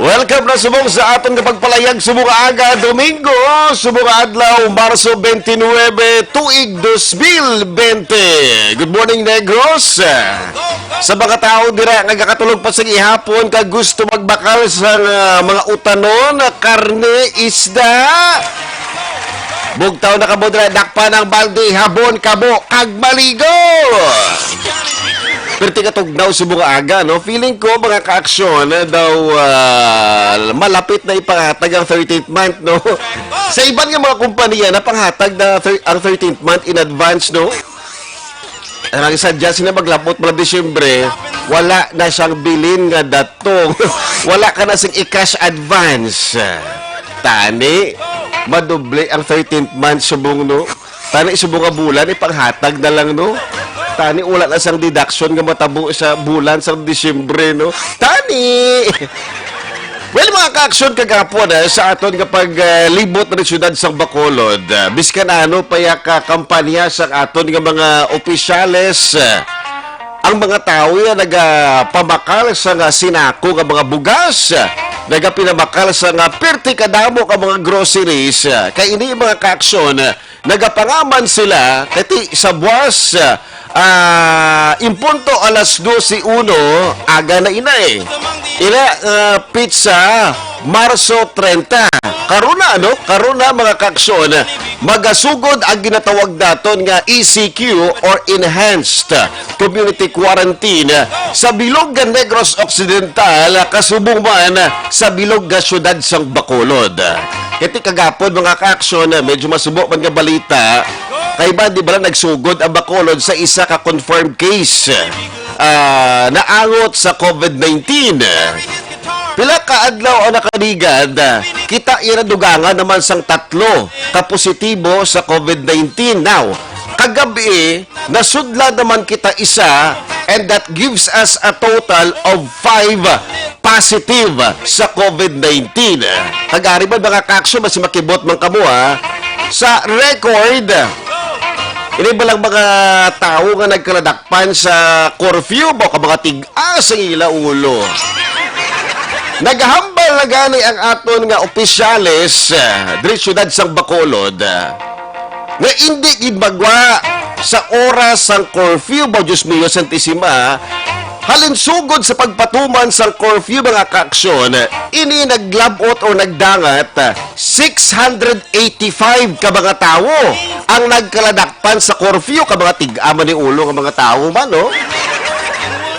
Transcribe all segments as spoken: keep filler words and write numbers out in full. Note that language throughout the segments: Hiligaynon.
Welcome na subong sa aton kapagpalayag subong aga Domingo, subong adlaw Marso twenty-nine, tuig dos mil twenty. Good morning, Negros. Sa mga tao dira nga gakatulog pa sa gihapon kag gusto magbakal sa, ah, mga utanon, karne, isda, bugtaw na kamo dira, dakpan ang balde, habon kamo kag maligo. Perti ka tugnaw subong aga, no? Feeling ko, mga kaaksyon, eh, daw, ah, malapit na ipanghatag ang thirteenth month, no? Sa iban nga mga kumpanya, napanghatag na thir- ang thirteenth month in advance, no? Ang sadya sila maglabot mga Disyembre, wala na siyang bilin nga datong. Wala ka na sing i-cash advance. Tani, madoble ang thirteenth month subong, no? Tani, subong nga bulan, ipanghatag na lang, no? Tani, wala na sang deduction nga matabo sa bulan sang Disyembre, no? Tani! Well, mga ka-aksyon, kagapon, eh, sa aton nga paglibot na siyudad sang Bacolod, ah, biskan ano pa ya ka kampanya sa aton nga mga opisyales, ah, ang mga tawo ya nagapamakal sa nga sinako nga mga bugas, ah, nagapinamakal sa nga pirti kadamo ka mga groceries, ah, kay ini, mga ka-aksyon, ah, nagapangaman sila kay ti sa buwas, ah, impunto alas dose uno, aga na ina eh. Ina, ah, petsa, Marso treinta. Karon na, ano? Karon na, mga ka-aksyon, magasugod ang ginatawag naton nga E C Q or Enhanced Community Quarantine sa bilog nga Negros Occidental, kasubong man sa bilog nga siyudad sang Bacolod. Kay ti kagapon, mga ka-aksyon, medyo masubo man nga balita, kay ba, di ba, nagsugod ang Bacolod sa isa ka confirmed case, ah, naangot sa COVID nineteen. Pila ka adlaw ang nakaligad, kita ira dugangan naman sang tatlo ka positibo sa COVID nineteen. Now, kagabi, nasudlan naman kita isa, and that gives us a total of five positive sa COVID nineteen. Kag ari man, mga ka-aksyon, basi makibot man kamo, ha, sa record, ini ba lang mga tawo nga nagkaladakpan sa curfew, ba ka mga tig-a sa ila ulo? Naghambal na gani ang aton nga opisyales, ah, diri siyudad sang Bacolod, ah, nga indi gid magwa sa oras sang curfew, ba, Dios mio, Santisima, halin sugod sa pagpatuman sang curfew, mga ka-aksyon, ini naglab-ot o nagdangat, ah, six hundred eighty-five ka mga tawo ang nagkaladakpan sa curfew, ka mga tig-a man ni ulo nga mga tawo man, no?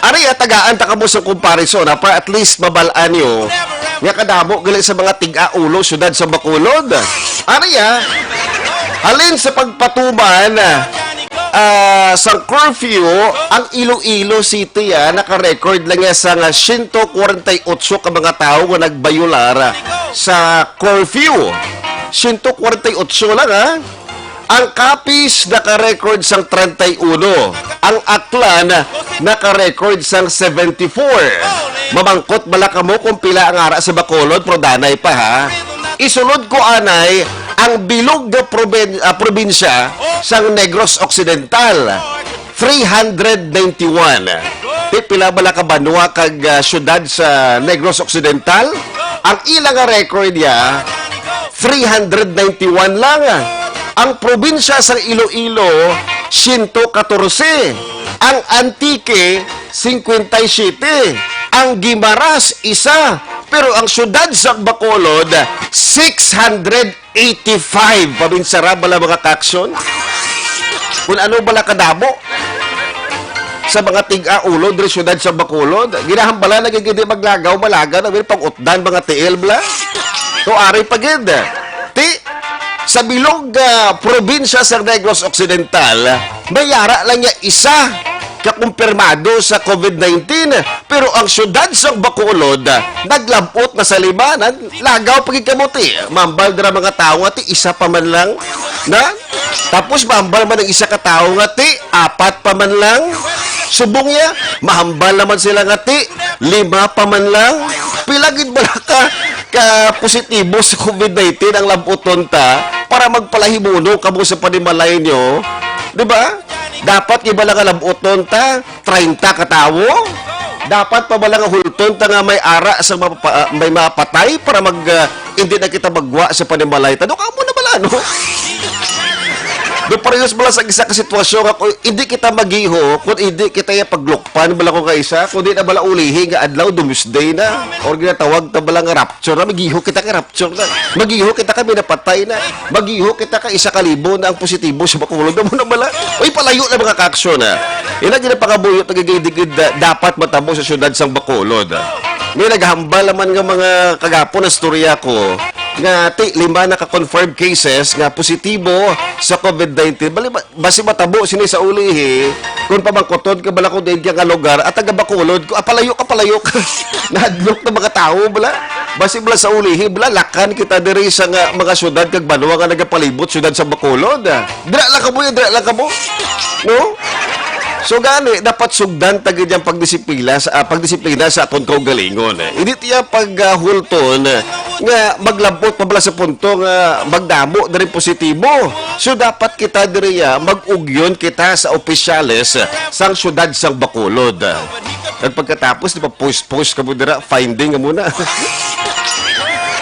Ari, ah, tagaan ta kamo sa comparison, ha, para at least mabal-an nyo nga kadamo gali sa mga tig-a ulo siyudad sa Bacolod. Ari, ah, halin sa pagpatuman, ah, sa curfew, ang Iloilo City, ah, naka-record lang niya sa nga siyento kwarenta y otso ka mga tawo nga nagbayular, ah, sa curfew. Siyento kwarenta y otso lang, ah. Ang Capiz naka-record sang treinta y uno. Ang Aklan naka-record sang seventy-four. Mamangkot bala kamo kung pila ang ara sa Bacolod, pero danay pa, ha. Isulod ko anay ang bilog nga proben-, ah, probinsya sang Negros Occidental. Three hundred ninety-one. Ti pila bala ka banwa kag, ah, syudad sa Negros Occidental? Ang ila nga record ya, three hundred ninety-one lang. Ang probinsya sa Iloilo, siyento katorse. Ang Antique, singkwenta y siyete. Ang Guimaras, isa. Pero ang syudad sa Bacolod, six hundred eighty-five. Pabinsara bala, mga ka-aksyon? Kung ano bala kadamo sa mga tig-a ulo diri siyudad sa Bacolod. Ginahambala na gid, di maglagaw, malaga na, may pag-utdan, mga tiil bala. To, ari pa gid. Ti, sa bilog, ah, probinsya sa Negros Occidental, may ara lang niya isa ka kumpirmado sa COVID nineteen. Pero ang siyudad sang Bacolod, naglab-ot na sa lima, na lagaw pa gid kamo, ti. Mambal dira mga tawo nga, ti, isa pa man lang. Na? Tapos mambal man ang isa ka tawo nga, ti, apat pa man lang. Subong niya, mahambal naman sila nga, ti, lima pa man lang. Pila gid bala ka, ka positibo sa COVID nineteen ang lab-oton ta para magpalahimuno kamo sa panimalay nyo? Di ba? Dapat gid bala nga lab-oton ta, treinta ka tawo? Dapat pa bala nga hulton ta nga may ara sa mapa-, may mapatay para mag, ah, hindi na kita magwa sa panimalay ta? Do, kamo na bala, no? Do, parehas bala sa isa ka sitwasyon nga kung hindi kita magiho, kung hindi kita ya paglukpan bala ko nga isa, kung di na bala ulihi nga adlaw, doomsday na, or ginatawag ta bala nga rapture na, magiho kita nga rapture na. Magiho kita kay may napatay na. Magiho kita kay isa ka libo na ang positibo sa Bacolod. Amo na bala. Uy, palayo na, mga ka-aksyon, ha. Ina, ginapangabuyo, tagagay-digid, da-, dapat matabo sa siyudad sang Bacolod, ha. May naghambal naman nga mga kagapon na storya ko nga, ti, lima na ka-confirmed cases nga positibo sa COVID nineteen. Bali, ba-, basi matabo sini sa ulihi, kung pamangkuton ka bala kung diin ka nga lugar, at taga Bacolod ko, ah, palayo ka, palayo ka. Nahadlok na mga tawo bala. Basi bala sa ulihi, bala, lakan kita diri sa nga, mga syudad kag banwa nga nagapalibot, syudad sa Bacolod, ah. Dira lang kamo, dira lang kamo. No? So gani, dapat sugdan ta gid ang pagdisiplina sa, ah, pagdisiplina sa aton kaugalingon. Hindi tiya paghulton nga maglabot pa bala sa punto nga magdamo diri positibo. So dapat kita diri, ah, mag-ugyon kita sa opisyales sang siyudad sang Bacolod. At pagkatapos, di ba, post-post ka mo dira, finding ka muna.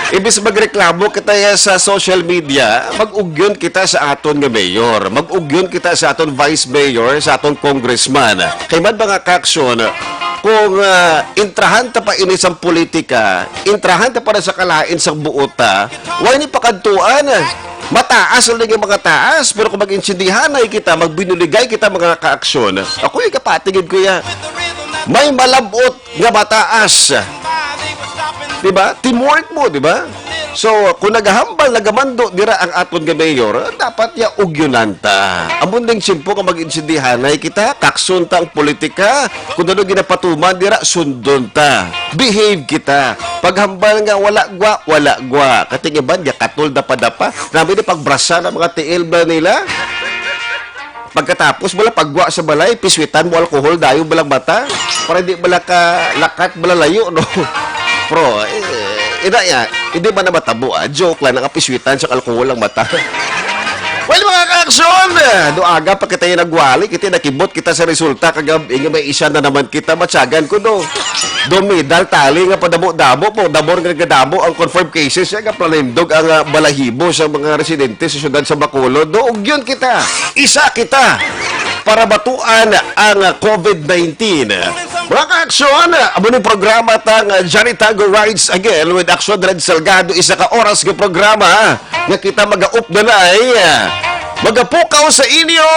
Imbis magreklamo kita ya sa social media, mag-ugyon kita sa aton nga mayor, mag-ugyon kita sa aton vice mayor, sa aton congressman. Kay man, mga kaaksyon, kung, ah, intrahan ta pa ini sang politika, intrahan ta pa na sa kalain sang buot ta, why ni pakadtuan? Mataas lang yung mga taas, pero kung mag-intindihanay kita, magbinuligay kita, mga kaaksyon, ako yung kapatingin ko ya. May malabot nga mataas. Di ba? Teamwork mo, di ba? So, kung nagahambal, nagamando dira ang aton nga mayor, dapat ya ugyunan ta. Amo ning tiyempo nga mag-intindihanay kita, kakson ta ang politika. Kung ano ginapatuman dira, sundon ta. Behave kita. Paghambal nga wala gwa, wala gwa. Kating iban, ya katol dapa-dapa. Nami ni pagbrasa ng mga tiil ba nila? Pagkatapos, bala, pagwa sa balay, piswitan mo alcohol, dayo balang mata. Para di bala ka lakat, bala layo, no? Pro, eh, ina ya, hindi man na matabo, ah. Joke lang, nakapiswitan sa alcohol ang mata. Well, mga kaaksyon, eh, do aga pa kita yung nagwali, kita nakibot kita sa resulta, kagab, inyo may isa na naman kita, matyagan ko, no? Do medal tali nga padamo-damo po, damor nga nagdamo ang confirmed cases, ya nga planindog ang, ah, balahibo sa mga residente sa siyudad sa Bacolod. Do, ugyon kita, isa kita, para batuan ang, ah, covid nineteen. Mga kaaksyon, amo ni programa tang, ah, Janitago Rides Again with Aksyon Red Salgado, isa ka oras nga programa nga kita magaupdanay, magapukaw sa inyo,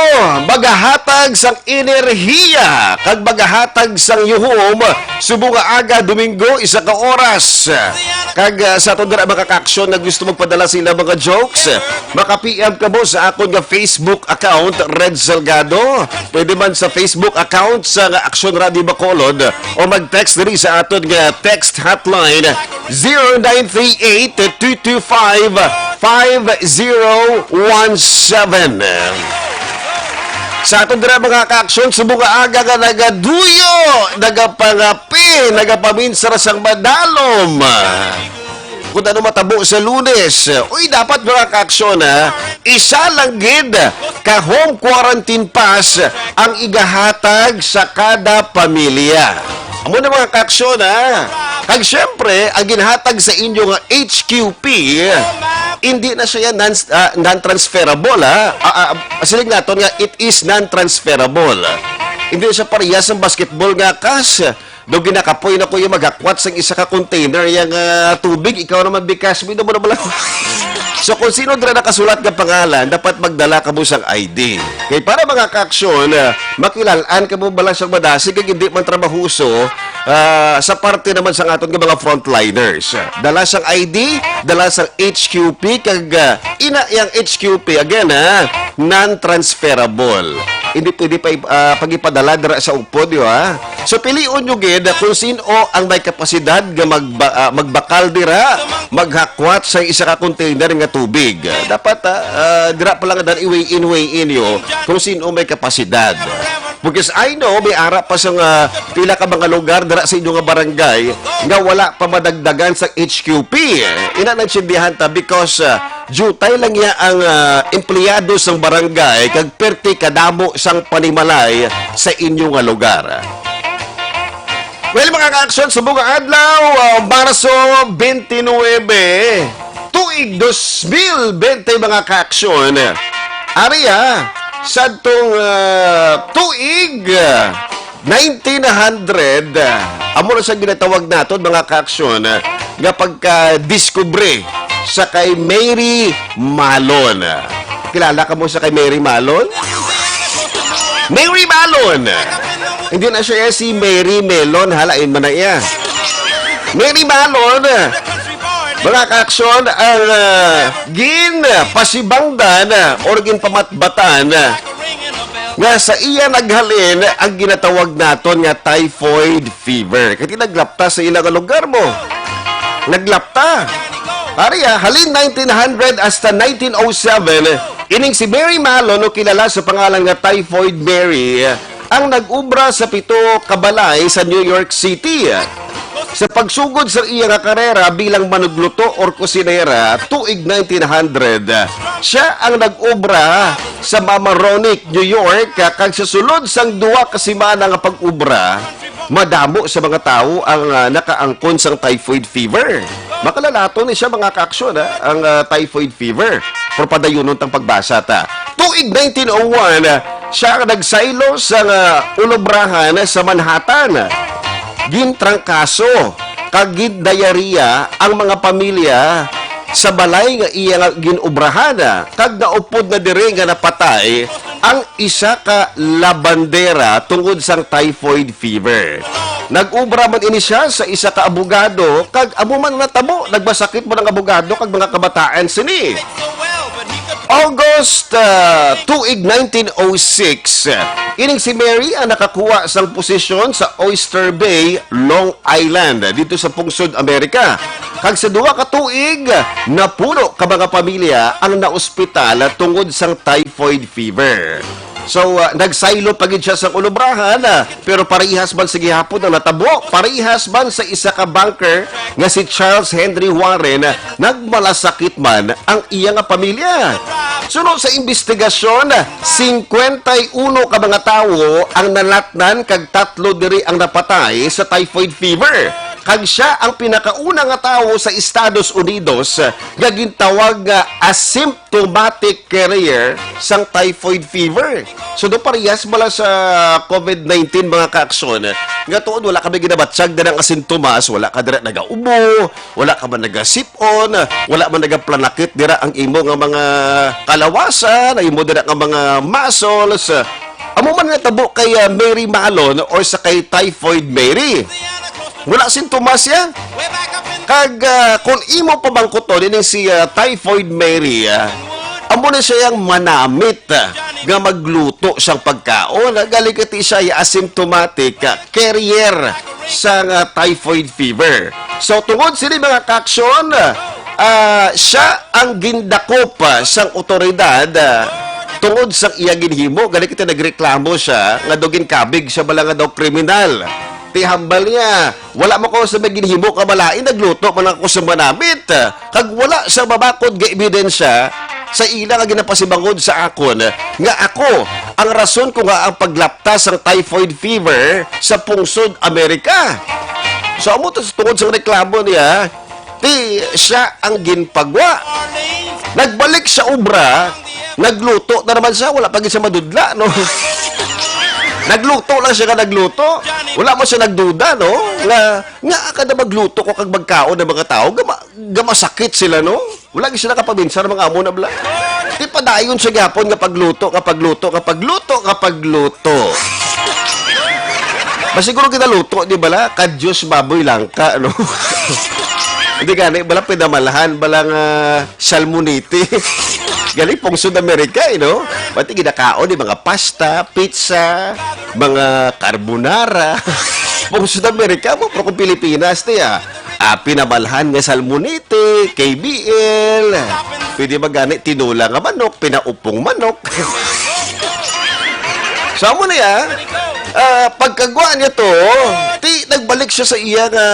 magahatag sang enerhiya, kag magahatag sang yuhom subong nga aga, Domingo, isa ka oras. Kag, ah, sa aton dira mga kaaksyon nga gusto magpadala sila mga jokes, maka-P M kamo sa akon nga Facebook account, Red Salgado. Pwede man sa Facebook account sa nga Aksyon Radio Bacolod o mag-text diri sa aton nga text hotline, zero nine three eight, two two five, five zero one seven. Sa aton dira mga kaaksyon, subong nga aga nga nagaduyo, nagapangapi, nagapaminsar sang madalom. Kung ano matabo sa Lunes, uy, dapat mga kaaksyon, ha, isa lang gid ka home quarantine pass ang igahatag sa kada pamilya. Amo na, mga kaaksyon, ha. Kag syempre, ang ginhatag sa inyo nga H Q P, hindi na siya non, ah, non-transferable, ha. Ah, ah, siling naton nga it is non-transferable. Hindi siya parehas sa basketball nga kas. Do ginakapoy na ko yung maghakwat sang isa ka container yang, ah, tubig, ikaw naman bikas mo, ino mo naman lang. So, kung sino dira nakasulat nga pangalan, dapat magdala kamo sang I D. Kay para mga kaaksyon, ah, makilalaan kamo bala sang madasig kag hindi man trabahoso, ah, sa parte naman sang aton nga mga frontliners. Dala sang I D, dala sang H Q P, kag, ah, ina yang H Q P, again, ha, non-transferable. Hindi pwede pa, ah, pagipadala dira sa upod, yo, ha. So, pilion nyo gid kung sino ang may kapasidad nga magba-, ah, magbakal dira, maghakwat sa isa ka container nga tubig. Dapat, ah, ah, dira pa lang dan i-weigh in, weigh in nyo kung sino may kapasidad. Because I know, may ara pa sa nga pila ka mga lugar dira sa inyo nga barangay nga wala pa madagdagan sa H Q P. Ina, naintindihan ta because, ah, diutay lang niya ang, ah, empleyado sang barangay kag perti kadamo sang panimalay sa inyo nga lugar. Well, mga kaaksyon, subong nga adlaw, ah, Marso twenty-nine, tuig dos mil twenty, mga kaaksyon. Ari, ah, sa tong, ah, tuig, ah, nineteen hundred, ah, amo na sa ginatawag naton, mga kaaksyon, ah, nga pagka-discovery sa kay Mary Malon. Kilala ka mo sa kay Mary Malon? Mary Malon! Hindi na siya si Mary Melon, halain man na iya. Mary Malon, mga kaaksyon, ang, ah, gin pasibangdan, ah, or gin pamatbatan, ah, nga sa iya naghalin ang ginatawag naton nga typhoid fever. Kati naglapta sa ila nga lugar mo. Naglapta. Ari, ah, halin nineteen hundred hasta nineteen oh seven, ining si Mary Malon, o kilala sa pangalan nga Typhoid Mary, ang nag-obra sa pito ka balay sa New York City. Sa pagsugod sa iya nga karera bilang manugluto or kusinera tuig nineteen hundred, siya ang nag-obra sa Mamaroneck, New York, kag sa sulod sang duha ka semana nga pag-obra, madamo sa mga tawo ang, ah, nakaangkon sang typhoid fever. Makalalato ni siya, mga kaaksyon, ha, ang, ah, typhoid fever. Pero padayunon tang pagbasa ta. Tuig nineteen oh one, ah, siya ang nagsaylo sang, ah, ulubrahan sa Manhattan. Gintrangkaso kag gindayariya ang mga pamilya sa balay nga iya nga gin-obrahan, ah, kag naupod na diri nga napatay ang isa ka labandera tungod sang typhoid fever. Nag-obra man ini siya sa isa ka abogado, kag amo man natabo, nagmasakit man ang abogado kag mga kabataan sini. August, ah, tuig nineteen oh six, ining si Mary ang nakakuha sang posisyon sa Oyster Bay, Long Island, dito sa pungsod Amerika. Kag sa duha ka tuig, napulo ka mga pamilya ang naospital tungod sang typhoid fever. So, ah, nagsaylo pa gid siya sa ulubrahan, ah, pero parehas man sa gihapon ang natabo, parehas man sa isa ka banker nga si Charles Henry Warren, ah, nagmalasakit man ang iya nga pamilya. Suno sa imbestigasyon, singkwenta y uno ka mga tawo ang nalatnan kag tatlo diri ang napatay sa typhoid fever. Kag siya ang pinakauna nga tawo sa Estados Unidos nga gintawag nga asymptomatic carrier sang typhoid fever. So, do parehas bala sa covid nineteen, mga kaaksyon, nga tuod wala kami ginabatyag dira nga sintomas, wala ka dira nagaubo, wala ka man nagasip-on, wala man nagaplanakit dira ang imo nga mga kalawasan, ang imo dira nga mga muscles. Amo man natabo kay, ah, Mary Malon or sa kay Typhoid Mary. Wala sintomas yan. Kag, ah, kung imo pamangkuton ining si, ah, Typhoid Mary, ah, amo na siya yang manamit, ah, nga magluto sang pagkaon. Ah, gali kay siya ay asymptomatic, ah, carrier sang, ah, typhoid fever. So, tungod sini, mga kaaksyon, ah, siya ang gindakop, ah, sang otoridad, ah, tungod sang iya ginhimo. Gali kay nagreklamo siya nga daw ginkabig siya bala nga daw kriminal. Ti hambal niya, wala man ko sa may ginhimo ka malain, nagluto man ako sa manamit. Kag wala sa mabakod nga ebidensya sa ila nga ginapasibangod sa akon nga ako ang rason ko nga ang paglapta sang typhoid fever sa pungsod Amerika. So, amo to, tungod sa reklamo niya, ti siya ang ginpagwa. Nagbalik sa obra, nagluto na naman siya, wala pa gid siya madudla, no? Nagluto lang siya nga nagluto. Wala man siya nagduda, no? Nga, nga kada magluto ko kag magkaon ang mga tao, gama-, gamasakit sila, no? Wala gid sila kapaminsan, mga amo na bala. Di padayon siya gihapon nga pagluto, nga pagluto, nga pagluto, nga pagluto. Masiguro ginaluto, di bala? Kadyos baboy langka, no? Hindi gani, bala pinamalhan, bala nga salmonite. Gali, pungsod Amerika, eh, no? Pati ginakaon, di, mga pasta, pizza, mga carbonara. Pungsod Amerika mo, pero kung Pilipinas, ti, ah, ah, pinamalhan nga salmonite, K B L. Pwede ba gani tinola nga manok, pinaupong manok? So, amo na yan. Ah, pagkagwa niya to, ti, nagbalik siya sa iya nga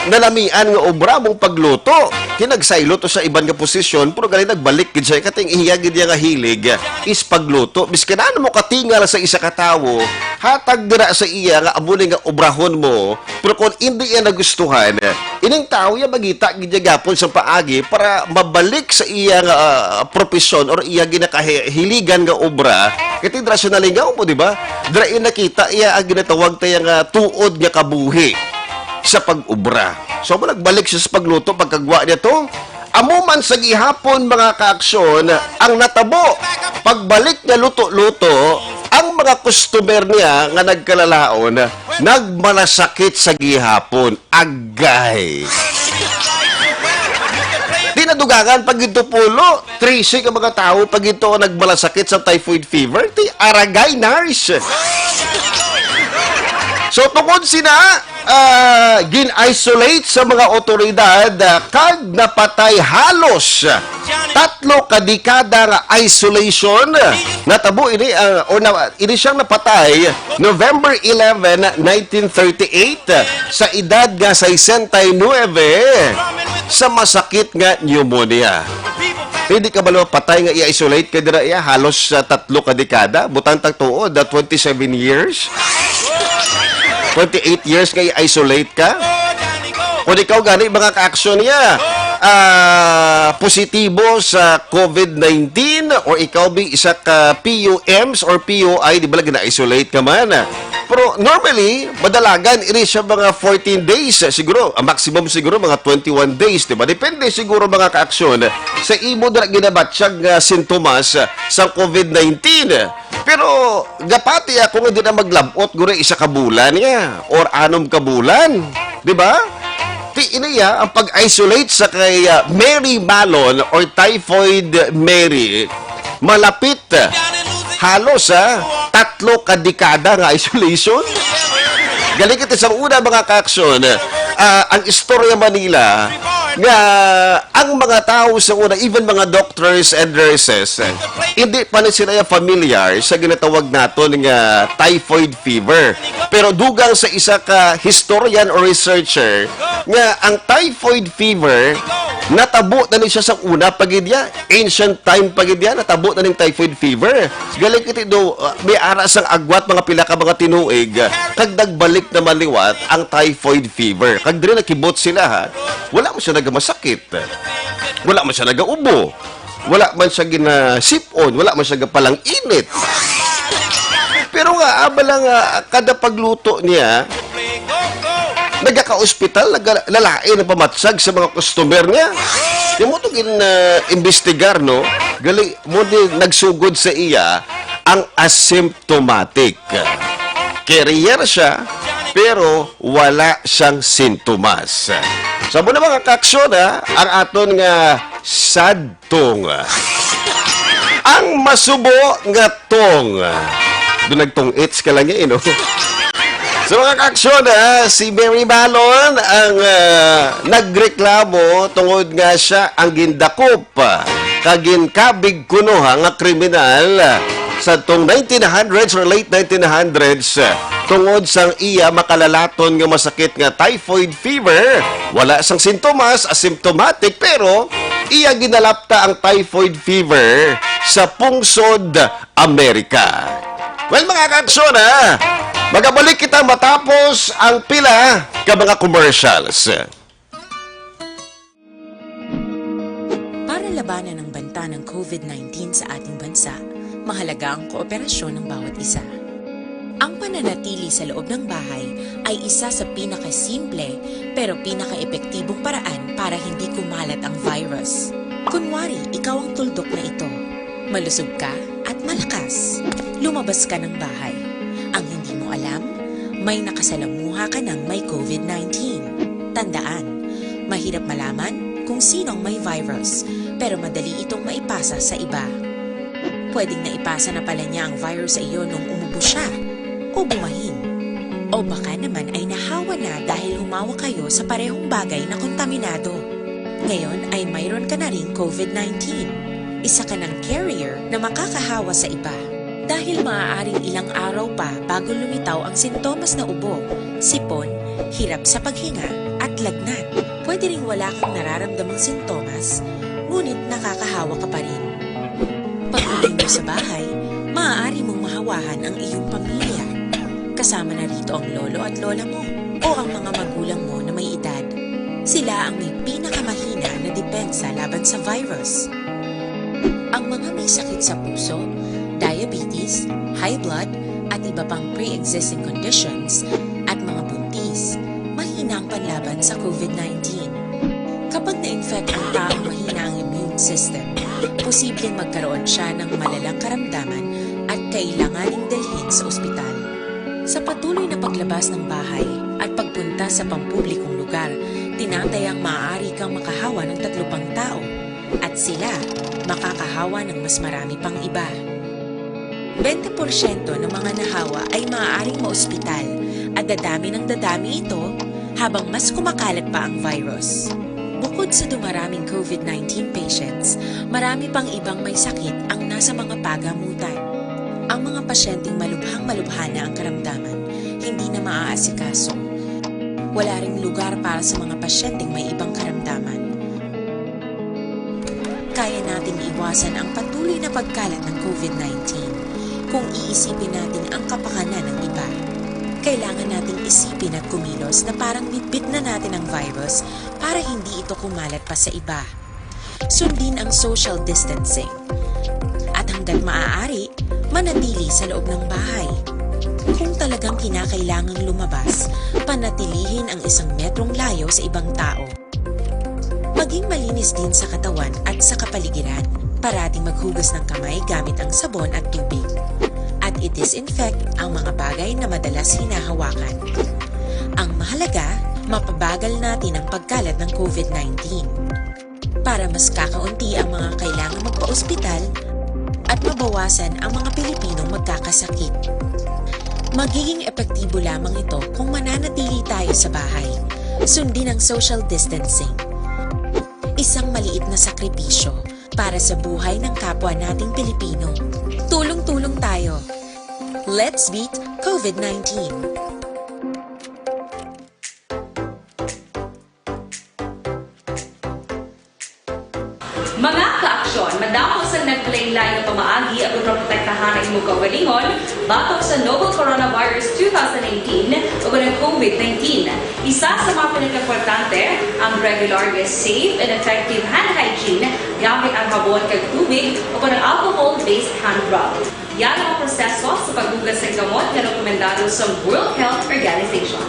nalamian nga obra mong pagluto. Ti, nagsaylo to sa iban nga posisyon, pero gali nagbalik gid siya. Kating iya gid niya nga hilig is pagluto. Bisan ano mo katingal sa isa ka tawo, hatag dira sa iya nga amo ni nga obrahon mo, pero kung hindi iya nagustuhan, ining tawo iya mangita gid niya gapon sa paagi para mabalik sa iya nga, ah, propesyon or iya ginakahiligan nga obra. Kay ti dira siya nalingaw mo, di ba? Dira iya nakita iya ang ginatawag ta iya nga tuod nga kabuhi sa pag-obra. So, mo nagbalik siya sa pagluto, pagkagwa niya to. Amo man sa gihapon, mga kaaksyon, ang natabo. Pagbalik niya luto-luto, ang mga customer niya nga nagkalalaon, nagmalasakit sa gihapon. Agay! Di nadugangan pag ito pulo. Trisi ka mga tao pag ito nagmalasakit sa typhoid fever. Ti aragay, nurse. So, tungod sina, ah, gin-isolate sa mga otoridad, ah, kag napatay halos tatlo ka dekada nga isolation. Natabo ini, ah, or na, ini siyang napatay November eleven, nineteen thirty-eight, sa edad nga sesenta y nuebe sa masakit nga pneumonia. Hindi ka ba patay nga i-isolate ka dira iya halos sa tatlo ka dekada? Butang tag tuod, ah, twenty-seven years? Twenty-eight years nga i-isolate ka? Kung ikaw gani, mga ka-aksyon niya, ah, positibo sa covid nineteen, or ikaw bi isa ka P U Ms or P U I, di ba, gina-isolate ka man? Pero normally, madalagan ini siya mga fourteen days, siguro, ang maximum siguro mga twenty-one days, di ba? Depende siguro, mga ka-aksyon, sa imo na ginabatyag nga sintomas sa covid nineteen. Pero gapati ako nga di na maglabot guro isa ka bulan niya or anom ka bulan, di ba? Ti iniya ang pag-isolate sa kay, ah, Mary Malon or Typhoid Mary. Malapit, ah, halos, ah, tatlo ka dekada nga isolation. Galing kita sa una, mga ka-aksyon, ah, ang istorya Manila nga ang mga tao sa una, even mga doctors and nurses, hindi pa ni sila familiar sa ginatawag naton nga typhoid fever. Pero dugang sa isa ka historian or researcher nga ang typhoid fever natabo na ni siya sa una pa gid ya, ancient time pa gid ya, natabo na ning typhoid fever. Galing kiti do, uh, may ara sang agwat mga pila ka mga tinuig, uh, kag nagbalik naman liwat ang typhoid fever. Kag diri nakibot sila, ha. Wala man siya nagamasakit. Wala man siya nagaubo. Wala man siya ginasip-on. Wala man siya gapalang init. Pero nga, abala nga, kada pagluto niya, nagaka-ospital, naga-, lalain ang pamatsag sa mga customer niya. Yung mo itong in, uh, imbestigar, no? Gali mo din nagsugod sa iya ang asymptomatic. Carrier siya, pero wala siyang sintomas. Sa mo na, mga ka-aksyon, ha, ang aton nga sad tong. Ang masubo nga tong. Doon nagtong-its ka lang eh, no? So, mga ka-aksyon, ha, si Mary Malon ang, ah, nagreklamo tungod nga siya ang gindakop, ah, kag ginkabig kuno, ha, nga kriminal, ah, sa tong nineteen hundreds or late nineteen hundreds, ah, tungod sang iya makalalaton nga masakit nga typhoid fever. Wala sang sintomas, asymptomatic, pero iya ginalapta ang typhoid fever sa pungsod Amerika. Well, mga ka-aksyon, ha? Magabalik kita matapos ang pila ka mga commercials. Para labanan ang banta ng covid nineteen sa ating bansa, mahalaga ang kooperasyon ng bawat isa. Ang pananatili sa loob ng bahay ay isa sa pinakasimple pero pinakaepektibong paraan para hindi kumalat ang virus. Kunwari, ikaw ang tuldok na ito. Malusog ka at malakas. Lumabas ka ng bahay. Ang hindi mo alam, may nakasalamuha ka ng may covid nineteen. Tandaan, mahirap malaman kung sino ang may virus, pero madali itong maipasa sa iba. Pwedeng naipasa na pala niya ang virus sa iyo nung umubo siya, o bumahin. O baka naman ay nahawa na dahil humawak kayo sa parehong bagay na kontaminado. Ngayon ay mayroon ka na ring covid nineteen. Isa ka ng carrier na makakahawa sa iba. Dahil maaaring ilang araw pa bago lumitaw ang sintomas na ubo, sipon, hirap sa paghinga, at lagnat. Pwede ring wala kang nararamdamang sintomas, ngunit nakakahawa ka pa rin. Pag-uwi mo sa bahay, maaari mong mahawahan ang iyong pamilya. Kasama na rito ang lolo at lola mo o ang mga magulang mo na may edad. Sila ang may pinakamahina na depensa laban sa virus. Ang mga may sakit sa puso, diabetes, high blood, at iba pang pre-existing conditions, at mga buntis, mahina ang panlaban sa covid nineteen. Kapag na-infect ang taong mahina ang immune system, posibleng magkaroon siya ng malalang karamdaman at kailanganing dalhin sa ospital. Sa patuloy na paglabas ng bahay at pagpunta sa pampublikong lugar, tinatayang maaari kang makahawa ng tatlo pang tao, at sila makakahawa ng mas marami pang iba. Bente porsyento ng mga nahawa ay maaaring maospital at dadami ng dadami ito habang mas kumakalat pa ang virus. Bukod sa dumaraming COVID nineteen patients, marami pang ibang may sakit ang nasa mga pagamutan. Ang mga pasyenteng malubhang-malubha na ang karamdaman, hindi na maaasikaso. Wala ring lugar para sa mga pasyenteng may ibang karamdaman. Kaya nating iwasan ang patuloy na pagkalat ng COVID nineteen kung iisipin natin ang kapakanan ng iba. Kailangan nating isipin at kumilos na parang bitbit na natin ang virus para hindi ito kumalat pa sa iba. Sundin ang social distancing. At hanggat maaari, manatili sa loob ng bahay. Kung talagang kinakailangang lumabas, panatilihin ang isang metrong layo sa ibang tao. Maging malinis din sa katawan at sa kapaligiran. Parating maghugas ng kamay gamit ang sabon at tubig. At i-disinfect ang mga bagay na madalas hinahawakan. Ang mahalaga, mapabagal natin ang pagkalat ng COVID nineteen. Para mas kakaunti ang mga kailangang magpa-ospital at mabawasan ang mga Pilipinong magkakasakit. Magiging epektibo lamang ito kung mananatili tayo sa bahay. Sundin ang social distancing. Isang maliit na sakripisyo para sa buhay ng kapwa nating Pilipino. Tulong-tulong tayo. Let's beat COVID nineteen. Mga ka-aksyon, madamo sa naglain-lain nga pamaagi ang pagprotektahan ang imong kaugalingon batok sa novel coronavirus two thousand eighteen o ang COVID nineteen. Isa sa mga pinakaimportante, ang regular nga safe and effective hand hygiene gamit ang habon kag tubig o ang alcohol-based hand rub. Yan ang proseso sa paghugas sa gamot nga rekomendado sa World Health Organization.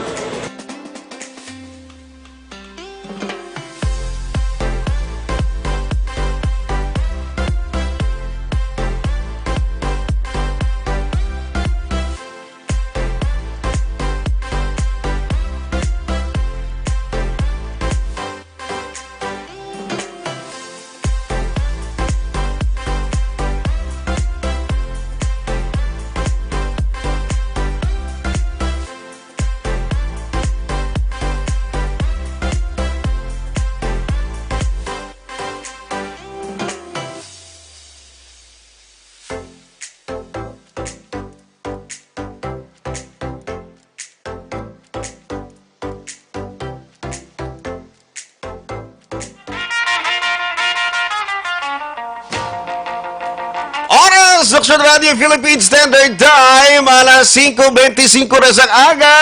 Oras, Aksyon Radio Philippine Standard Time, alas singko bente singko na sang aga.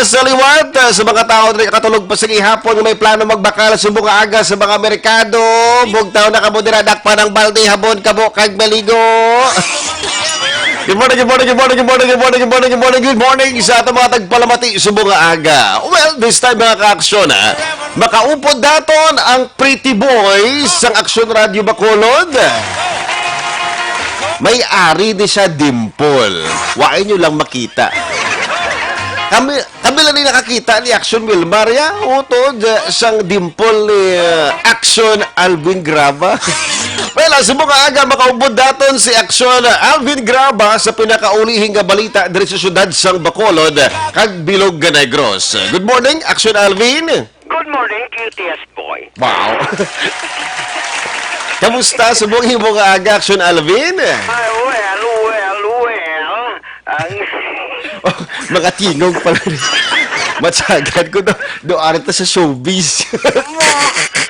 Sa liwat, ah, sa mga tawo na nakatulog pa sa gihapon nga may plano magbakal subong nga aga sa mga merkado, bugtaw na kamo dira, dakpan ang balde, habon kamo kag maligo. Good morning, good morning, good morning, good morning, good morning, good morning, good morning, good morning sa ato mga tagpalamati subong nga aga. Well, this time, mga ka-aksyon, ah, makaupod daton ang Pretty Boy sang Aksyon Radio Bacolod. May ari ni siya, dimple. Wa inyo lang makita. Kami, kami lang ni nakakita ni Aksyon Wilmar, ya. Utod, eh, sang dimple ni, eh, Aksyon Alvin Graba. Well, ah, subong nga aga, makaupod daton si Aksyon Alvin Graba sa pinakaulihing nga balita diri sa siyudad sang Bacolod kag bilog nga Negros. Good morning, Aksyon Alvin. Good morning, Q T S boy. Wow. Kamusta subong imo nga aga, Aksyon Alvin? Ay, well, well, well. Ang Oh, mga tingog pala rin. Matyagan ko do, do ari ta sa showbiz.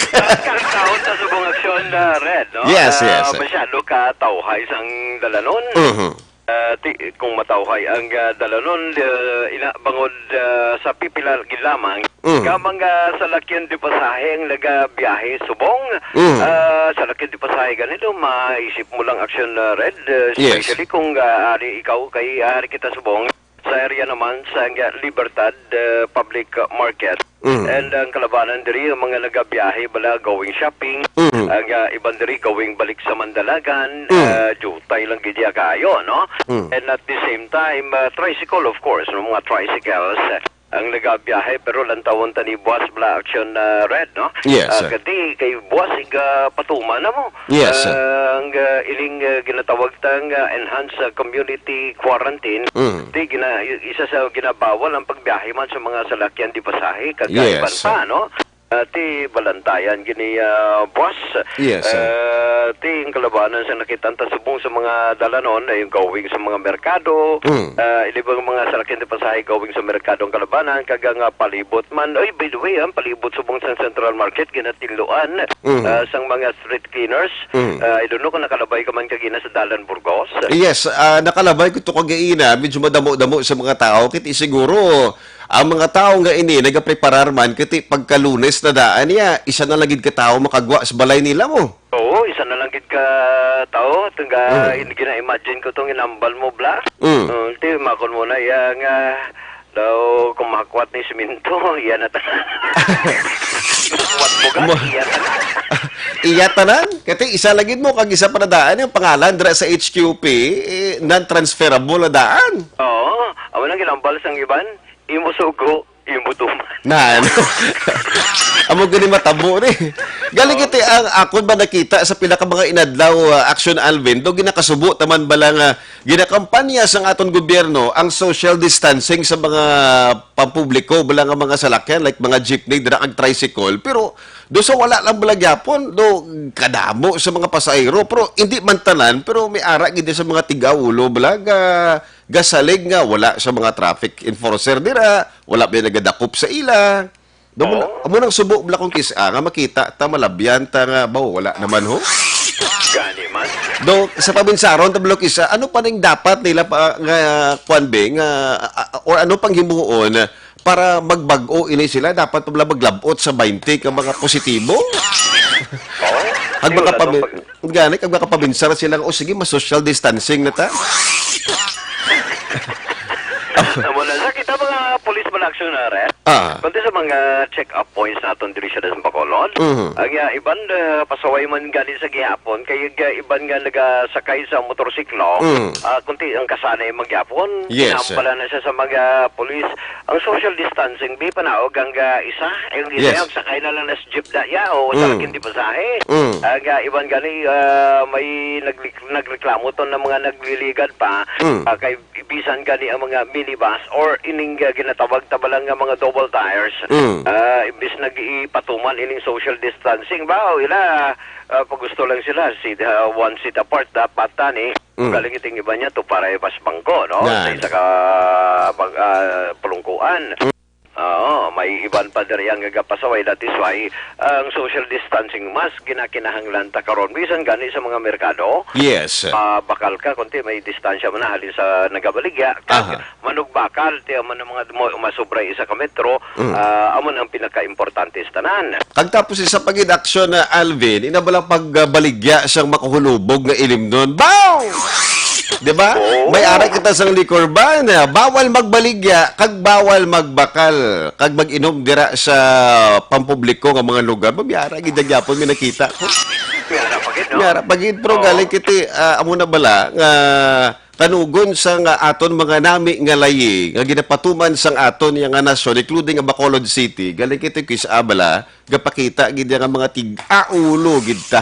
Kagkaon sa subong aksyon, ah, Red, no? Yes, Ah, yes. Masyado ka tawhay sang dalanon. Mhm. Ah, ti-, kung matawhay ang, ah, dalanon, ah, ina, bangod, ah, sa pipila gid lamang, Mm. ka mga salakyan de pasahe ang nagabiyahe subong, Mm. ah, salakyan de pasahe ganito, maisip mo lang aksyon, ah, Red, ah, Yes. especially kung, ah, ari ikaw kay ari kita subong sa area naman sa, ah, Libertad, ah, Public Market. Mm. And ang kalabanan diri, ang mga nagabiyahe bala going shopping, Mm. ang, ah, iban diri going balik sa Mandalagan, Mm. ah, jutay lang gid ya kaayo, no? Mm. And at the same time, ah, tricycle, of course, no, mga tricycles, ah, Ang nagabiyahe, pero lantawon ta ni Boss Bla Action, ah, Red, no? Yes, Ah, sir. Kadi kay Boss, iga patuma na mo. Yes, sir. Ah, ang, ah, iling, ah, ginatawag tang, ah, enhanced, ah, community quarantine. Mm. Di gina-, isa sa ginabawal ang pagbiyahe man sa mga salakyan di pasahe, kag Yes, iban pa, sir. no? Ah, ti balantayan gini, ah, Boss. Yes, sir. Ah, ti ang kalabanan sa nakita ta subong sa mga dalanon ay yung going sa mga merkado, Mm. ah, ilibang mga salakyan di pasahe going sa merkado ang kalabanan, kag ang, ah, palibot man. Ay, by the way, ang palibot subong sa Central Market, ginatiluan, Mm. ah, sang mga street cleaners. Mm. Ah, I don't know kung nakalabay ka man kagina sa Dalan Burgos. Yes, ah, nakalabay ko to kagaina, medyo madamo-damo sa mga tao. Kiti siguro, ang mga tao nga ini nagapreparar man, kiti pagka Lunes na daan niya, isa na lang gid ka tawo makagwa sa balay nila mo. Oo, isa na lang gid ka tawo. Tunga, Mm. in-, gina-imagine ko tong inambal mo, Bla. Mm. Mm, ti, makon mo na iya nga, daw, kung makakwat ni siminto, iya na ta-, makwat mo ka, Mo-, iya ta na. Iya tanan? Kati isa lagi mo, kag isa pa na daan yung pangalan dira sa H Q P, eh, non-transferable na daan. Oo, amo nang ginambal sang iban, imo sugo, imo tuman. Nan. Amo gani matabo ni. Galing Oo. iti ang akon ba nakita sa pila ka mga inadlaw, ah, Action Alvin, do ginakasubo taman bala nga ginakampanya sang aton gobyerno ang social distancing sa mga pampubliko, bala nga mga salakyan, like mga jeepney, dira kag tricycle. Pero do sa wala lang bala gyapon, do kadamo sa mga pasahero. Pero hindi man tanan, pero may ara gid sa mga tigaulo, bala ga, gasalig nga wala sa mga traffic enforcer dira, wala may nagadakop sa ila. Do mo na, Oo. amo nang subo bala kung kis-, ah, nga makita ta, malabyan ta nga, ba, wala naman ho. Gani man. Do, sa pabinsaron, tablo kisa, ano pa ning dapat nila pa, nga, kwan, be, nga, ah, ah, or ano pang himuon para magbag-o ini sila? Dapat pa bala maglabot sa twenty ka mga positibo? Oo. Ang Di, mga wala pami-, tong pag- gani, kag makapabinsar sila nga, "O, sige, mas social distancing na ta." Amo na, sa kita mga police man action na, Red. Ah. Kundi sa mga check-up points naton diri sa Bacolod, Mhm. ang, ah, iban, ah, pasaway man gani sa gihapon, kay, ah, iban nga nagasakay sa motorsiklo, Mm. ah, kunti ang kasanay man gihapon, Yes, sir. Ginambala na siya sa mga pulis. Ang social distancing, di panaog ang, ah, isa, ang isa Yes. ang sakay na lang na sa jeep na iya, o sa Mm. akin di pasahe. Mm. Ang, ah, iban gani, ah, may nagre-, nagreklamo to ng mga nagliligad pa, Mm. ah, kay bisan gani ang mga minibus or ining, ah, ginatawag ta bala nga mga double tires, Mm. ah, imbis nag-iipatuman ining social distancing, ba, o ila, ah, pag gusto lang sila, si, ah, one seat apart dapat tani. Mm. Galing iting iba niya to para mas bangko, no? Yan. Sa isa ka pag, ah, palungkuan. Mm. Oo, may iban pa diri ang nagapasaway. That is why ang social distancing mas ginakinahanglan ta karon. Bisan gani sa mga merkado, Yes. ah, bakal ka, kunti may distansya man na halin sa nagabaligya. Kag Aha. manugbakal, ti amo na mga mo-, masubra isa ka metro, Mm. ah, amo na ang pinakaimportante sa tanan. Kag tapos isa pa gid aksyon na Alvin, ina bala pagbaligya sang makahulubog nga ilimnon. Baw! Di ba? Oo. May ara kita sang liquor ban, ah, bawal magbaligya, kag bawal magbakal, kag mag-inom dira sa pampubliko nga mga lugar. Mabiyara gid ang gyapon nga nakita ko. May ara pa gid, no? May ara pa gid, pero Oo. galing kiti, ah, amo na bala nga tanugon sa nga aton mga nami nga layi nga ginapatuman sang aton nga nasyon, including ang Bacolod City, galing kiti kis abala, gapakita gid nga mga tig-aulo gid ta.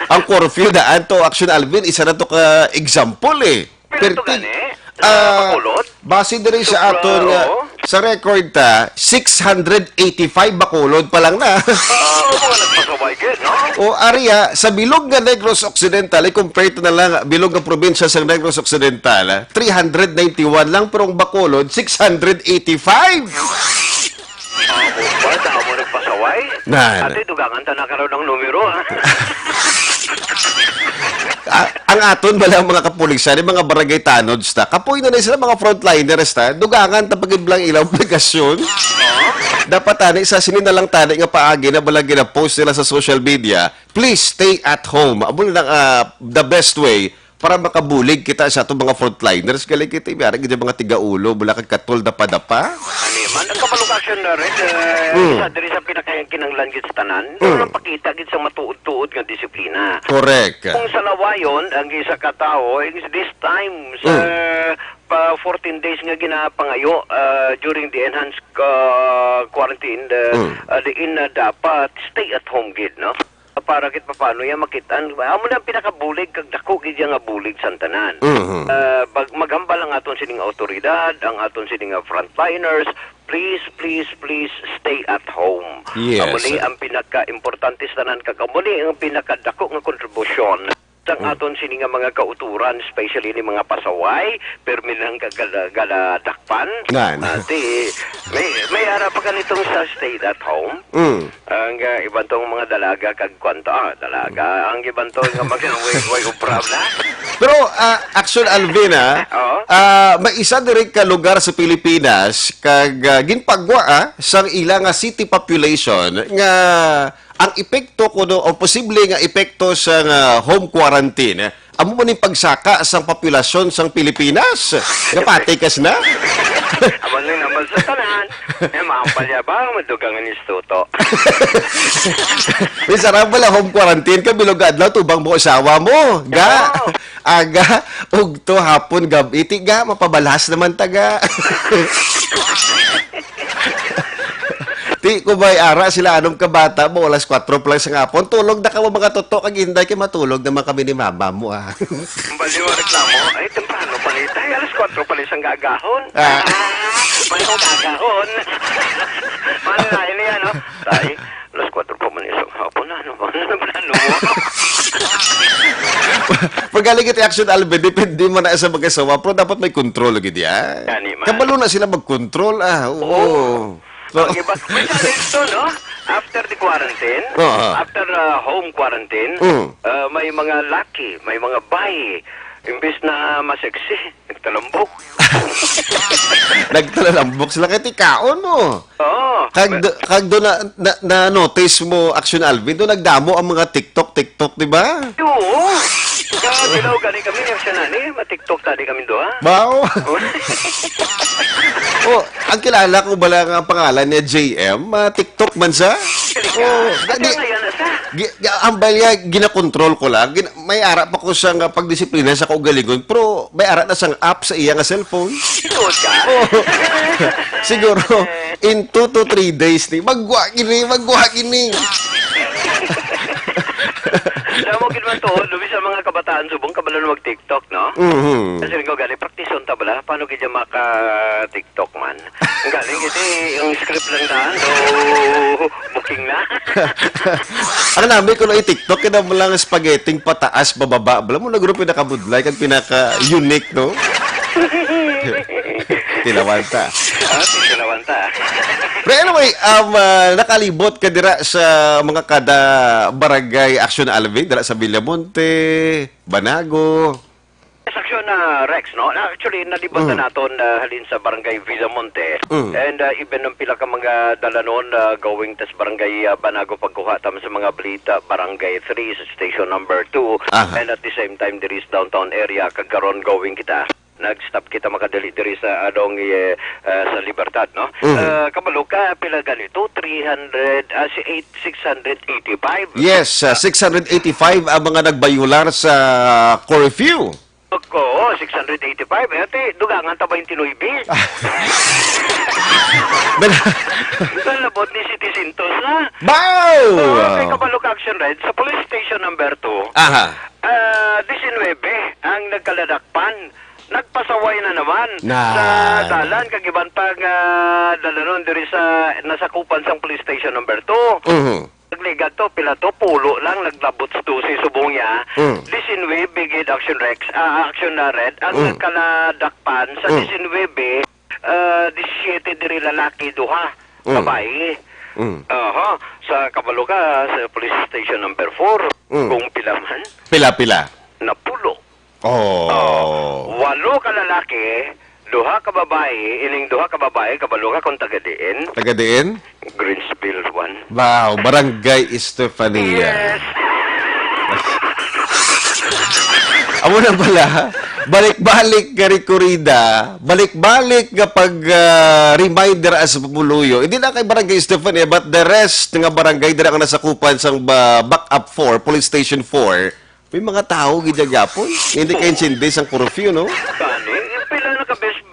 Ang curfew daan to, Action Alvin, isa na to ka example eh. Pero to Perti-, gani, sa ah, Bacolod? Base diri sa Sobra, aton nga, oo. sa record ta, six hundred eighty-five Bacolod pa lang na. Ah, mga nagpasaway gid, no? O, aria, sa bilog nga Negros Occidental, i-compare to na lang, bilog nga probinsya sa Negros Occidental, ah, three hundred ninety-one lang, pero ang Bacolod, six hundred eighty-five. Ah, ba, damo nagpasaway? Na, na. Ate, dugangan ta na karon ang numero, ah. Ah, ang aton bala mga kapulisan, yung mga barangay tanods ta, kapoy na na sila, mga frontliners ta, dugangan ta pagid lang ilang obligasyon. Dapat tani sa sini na lang tani nga paagi na bala gina-post nila sa social media, "Please stay at home." Amo na lang, ah, the best way para makabulig kita sa atong mga frontliners. Galing kita, may ara gid yung mga tigaulo, bala kag katol dapa-dapa. Ani man, ang kabalukasan na rin, eh, Mm. isa diri sa pinakakinahanglan gid sa tanan, Mm. pero napakita gid sa matuod-tuod nga disiplina. Correct. Kung sa lawayon, ang isa ka tawo, is this time, sa Mm. pa-, fourteen days nga ginapangayo, ah, during the enhanced, ah, quarantine, ah, Mm. ah, diin na dapat stay at home gid, no? Para kit paano yan makitaan. Amo na ang pinakabulig kag dako gid yan nga bulig sa tanan. Mhm. Ah, pag maghambal ang aton sining awtoridad, ang aton sining nga frontliners, please, please, please stay at home. Yes. Amo ni ang pinaka-importante sa tanan, kag amo ni ang pinakadako nga kontribusyon sang Mm. aton sini nga mga kauturan, especially ni mga pasaway, permi lang ka gala-, galadakpan. Ngan. Ati, may, may ara pa ganitong sa stay at home. Mm. Ang, ah, iban tong mga dalaga kag kwanto, ah, dalaga. Ang iban to nga mga way, way of problem. Pero, ah, Action Alvin, ah, Oo. ah, may isa diri ka lugar sa Pilipinas kag, ah, ginpagwa, ah, sang ila nga city population nga ang epekto kuno o posible nga epekto sang, ah, home quarantine, eh, amo man ning pagsaka sang populasyon sang Pilipinas. Napatikas na. Amo na naman sa tanan. Eh, maapal ya ba? Madugang ang istuto. May sarap bala home quarantine ka, bilog adlaw, tubang mo asawa mo. Ga, Oo. aga, ugto, hapon, gab-i, ti ga, mapabalas naman taga. Ti, kung may ara sila, anom ka bata mo, alas kwatro pa lang sa hapon, tulog na ka mo, mga toto, kag inday, kay matulog naman kami ni mama mo, ah. Ang baliw ang reklamo, ay, temprano pa ni, tay, alas kwatro pa ni sang gagahon. Ah. May akong gagahon. Ano na, ini, ano? Tay, alas kwatro pa man isang hapon, ano ba? Ano ba, ano mo? Pagkaligit reaction, Alvin, depende man na sa mag-asawa, pero dapat may control lagi diya. Gani man. Kabalo na sila mag-control, ah, oo. Oo. So, ang iba, may challenge to, no? After the quarantine, Oo. after, uh, home quarantine, Mm. uh, may mga laki, may mga bayi, imbis na masexy, nagtalambok. Nagtalambok sila kay tikaon mo. Oo. Kag do, kag do na, na, na-notice mo, Action Alvin, do nagdamo ang mga TikTok, TikTok, di ba? Oo. Kaya, ginaw gani kami, ni Action Ani, ma-TikTok tadi kami duha. Wow. Oh, ang kilala ko bala nga ang pangalan niya J M, ma-TikTok man sa? Oh, Ang di, kaya na sa? gi-, gi-, ang bala, ginakontrol ko lang. Gin-, may ara pa ko sa nga pagdisiplina sa kaugalingon, pero may ara na sang app sa iya nga cellphone. Ito ka? Oh. Siguro, in two to three days, ni, magwa gini, magwa gini. Alam mo, gid man to, lubi sa mga kabataan, subong kabalo na mag-TikTok, no? Mhm. Kasi rin ko, gani, praktison ta bala, paano gid maka-TikTok man? Ang galing, kasi yung script lang daan, so, booking na. Ang nami ko na i-TikTok, kaya mo lang spaghetti pataas, pababa. Bala mo, nagro pinakabudlay, kag pinaka-unique, no? Tilawan ta. Ah, tilawan ta. Pero anyway, um, ah, nakalibot ka dira sa mga kada barangay, Action Alvin, dira sa Villamonte, Banago. Yes, Action, ah, Rex, no? Actually, nalibot na Mm. naton, ah, halin sa barangay Villamonte. Mm. And, ah, even ang pila ka mga dalanon, ah, going tas barangay, ah, Banago, pagkuha tam sa mga balita, barangay three, sa station number two. Aha. And at the same time, there is downtown area, kag karon going kita. Nag-stop kita makadali diri sa adong, eh, ah, sa Libertad, no? Mhm. Ah, kabalo ka, pila ganito? Three hundred, ah, si eight, six hundred eighty-five. Yes, ah, six hundred eighty-five ang mga nagbayular sa curfew. Oo, six hundred eighty-five. Eh, ate, dugangan ta twenty-nine. Nag- Nalabot ni City Santos na. Wow! Oh, kay kabalo ka, Action Red, sa police station number two. Aha. Ah, disinwebe ang nagkaladakpan. Nagpasaway na naman Na. sa dalan, kag iban pa nga dalanon diri sa nasakupan sang police station number two. Mhm. Nagligad to, pila to, pulo lang, naglabot sa dose subong niya. Mm. Disinwebe gid, Action Rex, ah, Action na Red, ang Mm. nagkaladakpan sa Mm. disinwebe, ah, disisiete diri lalaki, duha, Mm. babayi. Mm. Aha, sa kabalo ka, sa police station number four, Mm. kung pila man. Pila, pila? Napulo. Oh. Oh, walo ka lalaki, duha ka babayi, ining duha ka babayi, kabalo ka kung taga diin? Taga diin? Greensville one. Wow, Barangay Estefania. Yes. Amo na pala, balik-balik nga rekorida, balik-balik nga pag, ah, reminder as pumuluyo. Hindi na kay Barangay Estefania, but the rest nga barangay dira nga nasakupan sang ba-, Backup four, Police Station four, may mga tawo gid gyapon. Hindi kay intindi sang curfew, no? Gani, pila na ka bes-,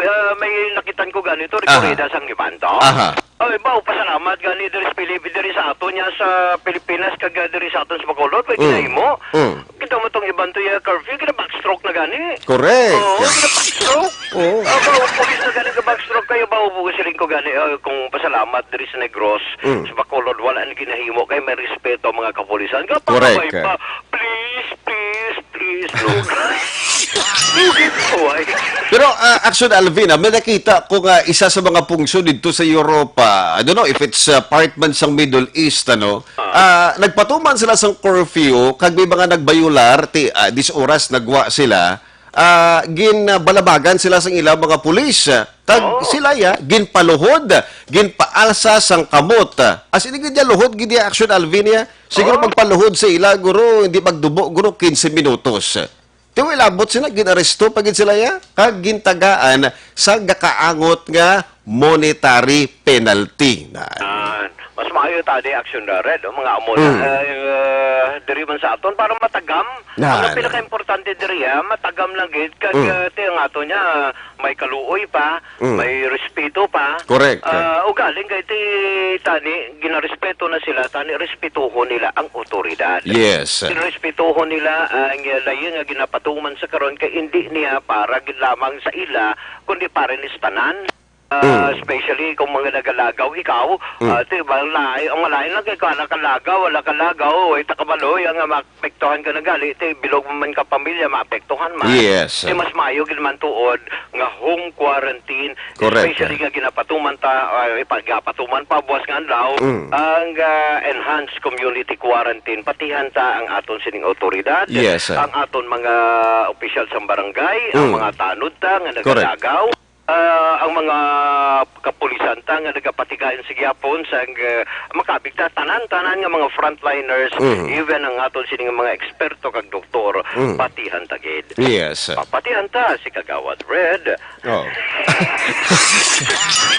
Ay, nakitan ko ganito, Aha. Rekoreda sang iban to. Aha. Ay, baw, pasalamat gani diri sa Pilip-, diri sa aton niya sa Pilipinas, kag, ah, diri sa aton sa Bacolod, may Mm. ginahimo. Mm. Kita mo tong iban to, yung curfew, gina-backstroke na gani. Correct. Oo, gina-backstroke. Oo. Ah, baw, pulis na gani, ga-backstroke kayo, baw, siling ko gani, ah, kung pasalamat diri sa Negros, Mm. sa Bacolod, wala na ginahimo, kay may respeto ang mga kapulisan. Kapag Correct. may pa, Please, please, please, no. Lugit ko, ay. Pero, ah, Action Alvin, ah, may nakita ko nga isa sa mga pungsod dito sa Europa, I don't know if it's, ah, part man sang Middle East, ano, Ah. ah, nagpatuman sila sang curfew, kag may mga nagbayular, ti, ah, dis oras nagwa sila, ah, ginbalabagan sila sang ilang mga pulis. Kag Oh. sila ya, ginpaluhod, ginpaalsa sang kamot. As in, gid ya luhod, gid ya Action Alvin ya. Siguro Oh. magpaluhod sa ila, guro, hindi magdubo, guro, quince minutos. Ti, wala abot sila, ginaresto pa gid sila ya. Kag gintagaan sa gakaangot nga monetary penalty. Na, Ah, mas maayo ta di Action Red, o mga amo na, Mm. eh, eh, diri man sa aton para matagam. Na, Ang na. pinakaimportante diri, ah, matagam lang gid kag, Mm. eh, ti ang ato niya, may kaluoy pa, Mm. may respeto pa. Correct. Ah, ugaling kay ti tani, ginarespeto na sila, tani respetuhon nila ang otoridad. Yes. Respetuhon nila ang, eh, layo nga ginapatuman sa karon kay hindi niya para gid lamang sa ila, kundi para ni sa tanan. Ah, Mm. especially kung mga nagalagaw ikaw, Mm. ah, ti ba, lain, ang malain lang kay ka nakalagaw, wala kalagaw, ay takabalo, yang nga maapektuhan ka na gali, ti bilog man ka pamilya, maapektuhan man. Yes. Ti mas maayo gid man tuod nga home quarantine, Correct. especially nga ginapatuman ta, ah, ipagapatuman pa buwas nga adlaw, Mm. ang, ah, enhanced community quarantine, patihan ta ang aton sining otoridad, Yes, sir. ang aton mga opisyal sa barangay, ang Mm. mga tanod ta nga Correct. nagalagaw, Ah, ang mga kapulisan ta nga nagapatigayon sa gihapon sa, eh, makabig ta, tanan-tanan nga mga frontliners, Mhm. even ang aton sini nga mga eksperto kag doktor, Mhm. patihan ta gid. Yes. Papatihan ta si Kagawad Red. Oh.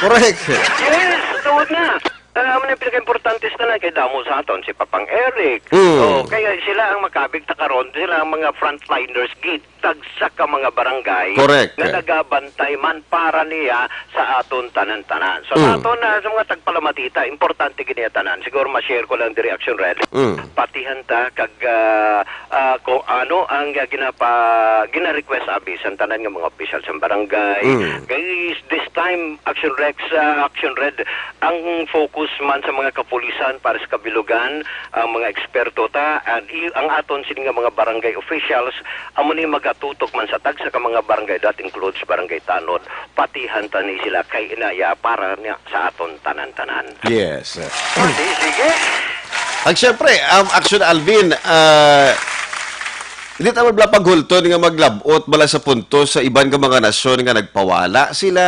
Correct. Yes, tuod na. Ah, amo na ang pinakaimportante sa tanan kay damo sa aton si Papang Eric. Mm. Oh, kaya sila ang makabig ta karon, sila ang mga frontliners gid tagsa ka mga barangay Correct. nga nagabantay man para niya sa aton tanan-tanan. So, Mm. sa aton, ah, sa mga tagpalamatita, importante gid niya tanan. Siguro ma-share ko lang diri, Action Red. Mm. Patihan ta kag, ah, ah, kung ano ang, ah, ginapa-, gina-request abi sa tanan nga mga opisyal sa barangay. Mm. Kay this time, Action Rex, ah, Action Red, ang focus man sa mga kapulisan para sa kabilugan, ang mga eksperto ta, ang, i-, ang aton sini nga mga barangay officials, amo ni magatutok man sa tagsa ka mga barangay, that includes Barangay Tanod, patihan ta ni sila kay inaya para niya sa aton tanan-tanan. Yes. Sige, sige. Ang siyempre, um, Action Alvin, ah, hindi ta man bala paghulton nga maglab-ot bala sa punto sa iban nga mga nasyon nga nagpawala sila,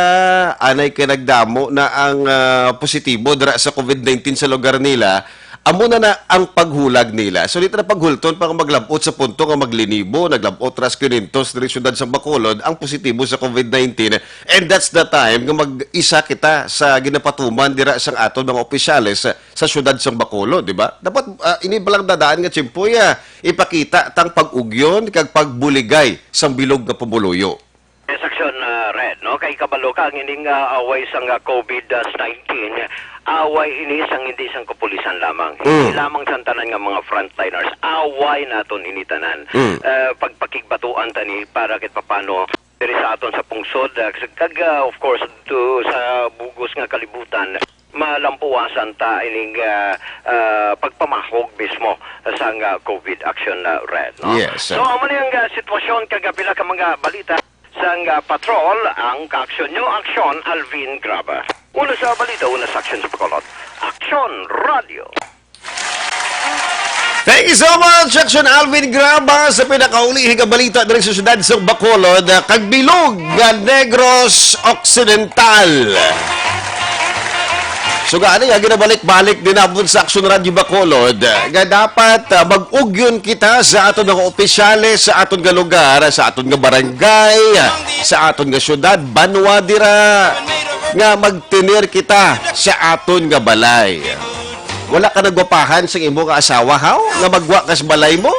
anay kay nagdamo na ang, ah, positibo dira sa covid nineteen sa lugar nila. Amo na na ang paghulag nila. So, dito na paghulton pa nga maglab-ot sa punto nga maglinibo, naglab-ot ras kinentos diri siyudad sa Bacolod ang positibo sa covid nineteen. And that's the time nga mag-isa kita sa ginapatuman dira sang aton mga opisyales sa, sa siyudad sang Bacolod, di ba? Dapat, ah, ini pa lang dadaan nga tiyempo, ya, ipakita tang pag-ugyon kag pagbuligay sang bilog nga pumuluyo. Yes, Action, ah, Red, no? Kay kabalo ka, ang ining, ah, away sang, ah, covid nineteen, away ini sang hindi sang kapulisan lamang. Hindi Mm. lamang sang tanan nga mga frontliners. Away naton ini tanan. Mm. Ah, pagpakigbatuan ta ni para kahit papano diri sa aton sa pungsod, ah, kag, ah, of course, to, sa bug-os nga kalibutan, malampuwasan ta ining, ah, ah, pagpamahog mismo sang, ah, covid Action, ah, Red, no? Yes, sir. So, amo ni ang, ah, sitwasyon kag pila ka mga balita sang, ah, patrol, ang ka-action nyo, Action Alvin Graba. Una sa balita, una sa aksyon sa Bacolod. Action Radio. Thank you so much, Action Alvin Graba, sa pinakauli nga balita diri sa siyudad sa Bacolod, ah, kag bilog nga Negros Occidental. So, gani nga ginabalik-balik din naman sa Action Radio Bacolod, ah, nga dapat, ah, mag-ugyon kita sa aton mga opisyales, sa aton nga lugar, sa aton nga barangay, sa aton nga siyudad, banwa dira, nga magtener kita sa aton nga balay. Wala ka nagwapahan sa imo nga asawa, haw? Nga magwa ka sa balay mo?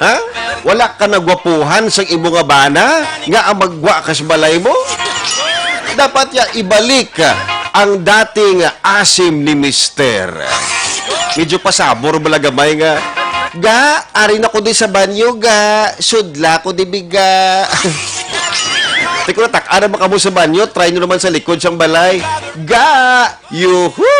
Ha? Wala ka nagwapuhan sa imo nga bana? Nga ang magwa ka sa balay mo? Dapat ya ibalik ang dating asim ni Mister. Medyo pasabor bala gamay nga, "Ga, ari na ko di sa banyo, ga. Sudla ko di, biga." Tiko na, tak-a na ba kamo sa banyo? Try nyo naman sa likod sang balay. "Ga, yuhu!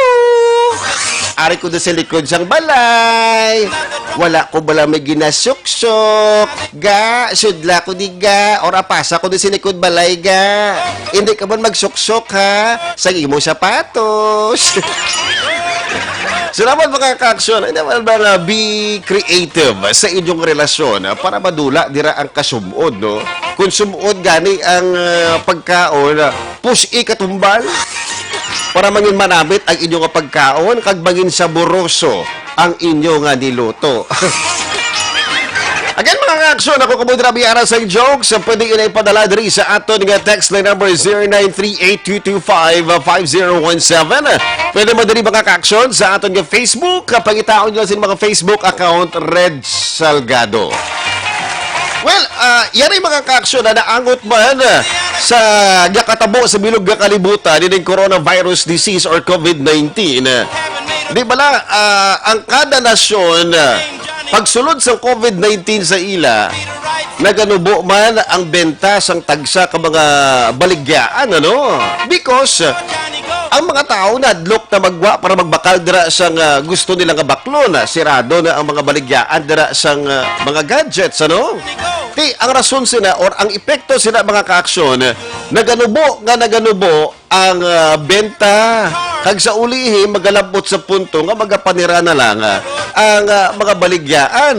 Ari ko di sa likod sang balay. Wala ko bala may ginasuksok. Ga, sudla ko di, ga. Or apasa ko di sa likod balay, ga. Hindi ka man magsuksok, ha? Sa imo sapatos." Salamat, mga kaaksyon. Ay naman ba nga, be creative sa inyong relasyon, ah, para madula dira ang kasumod, no? Kung sumod gani ang, ah, pagkaon, ah, push-i katumbal para mangin manamit ang inyo nga pagkaon kag mangin saboroso ang inyo nga niluto. Again, mga kaaksyon, ako kamo dira, Biara sang Jokes. Pwede ina ipadala diri sa aton nga text line number, zero nine three eight two two five five zero one seven. Pwede mo diri, mga kaaksyon, sa aton nga Facebook. Pangitaon nyo lang sa mga Facebook account, Red Salgado. Well, ah, yari, mga kaaksyon, na naangot man, ah, sa gakatabo sa bilog nga kalibutan, ining coronavirus disease or COVID nineteen. Di bala, ah, ang kada nasyon, ah, pagsulod sa COVID nineteen sa ila, naganubo man ang benta sang tagsa ka mga baligyaan, ano? Because, ah, ang mga tao nadlok na magwa para magbakal dira sang, ah, gusto nila nga baklon. Ah, sirado na ang mga baligyaan dira sang, ah, mga gadgets, ano? Ti, ang rason sina or ang epekto sina, mga kaaksyon, naganubo nga naganubo ang, ah, benta, kag sa ulihi magalabot sa punto nga magapanira na lang, ah, ang, ah, mga baligyaan.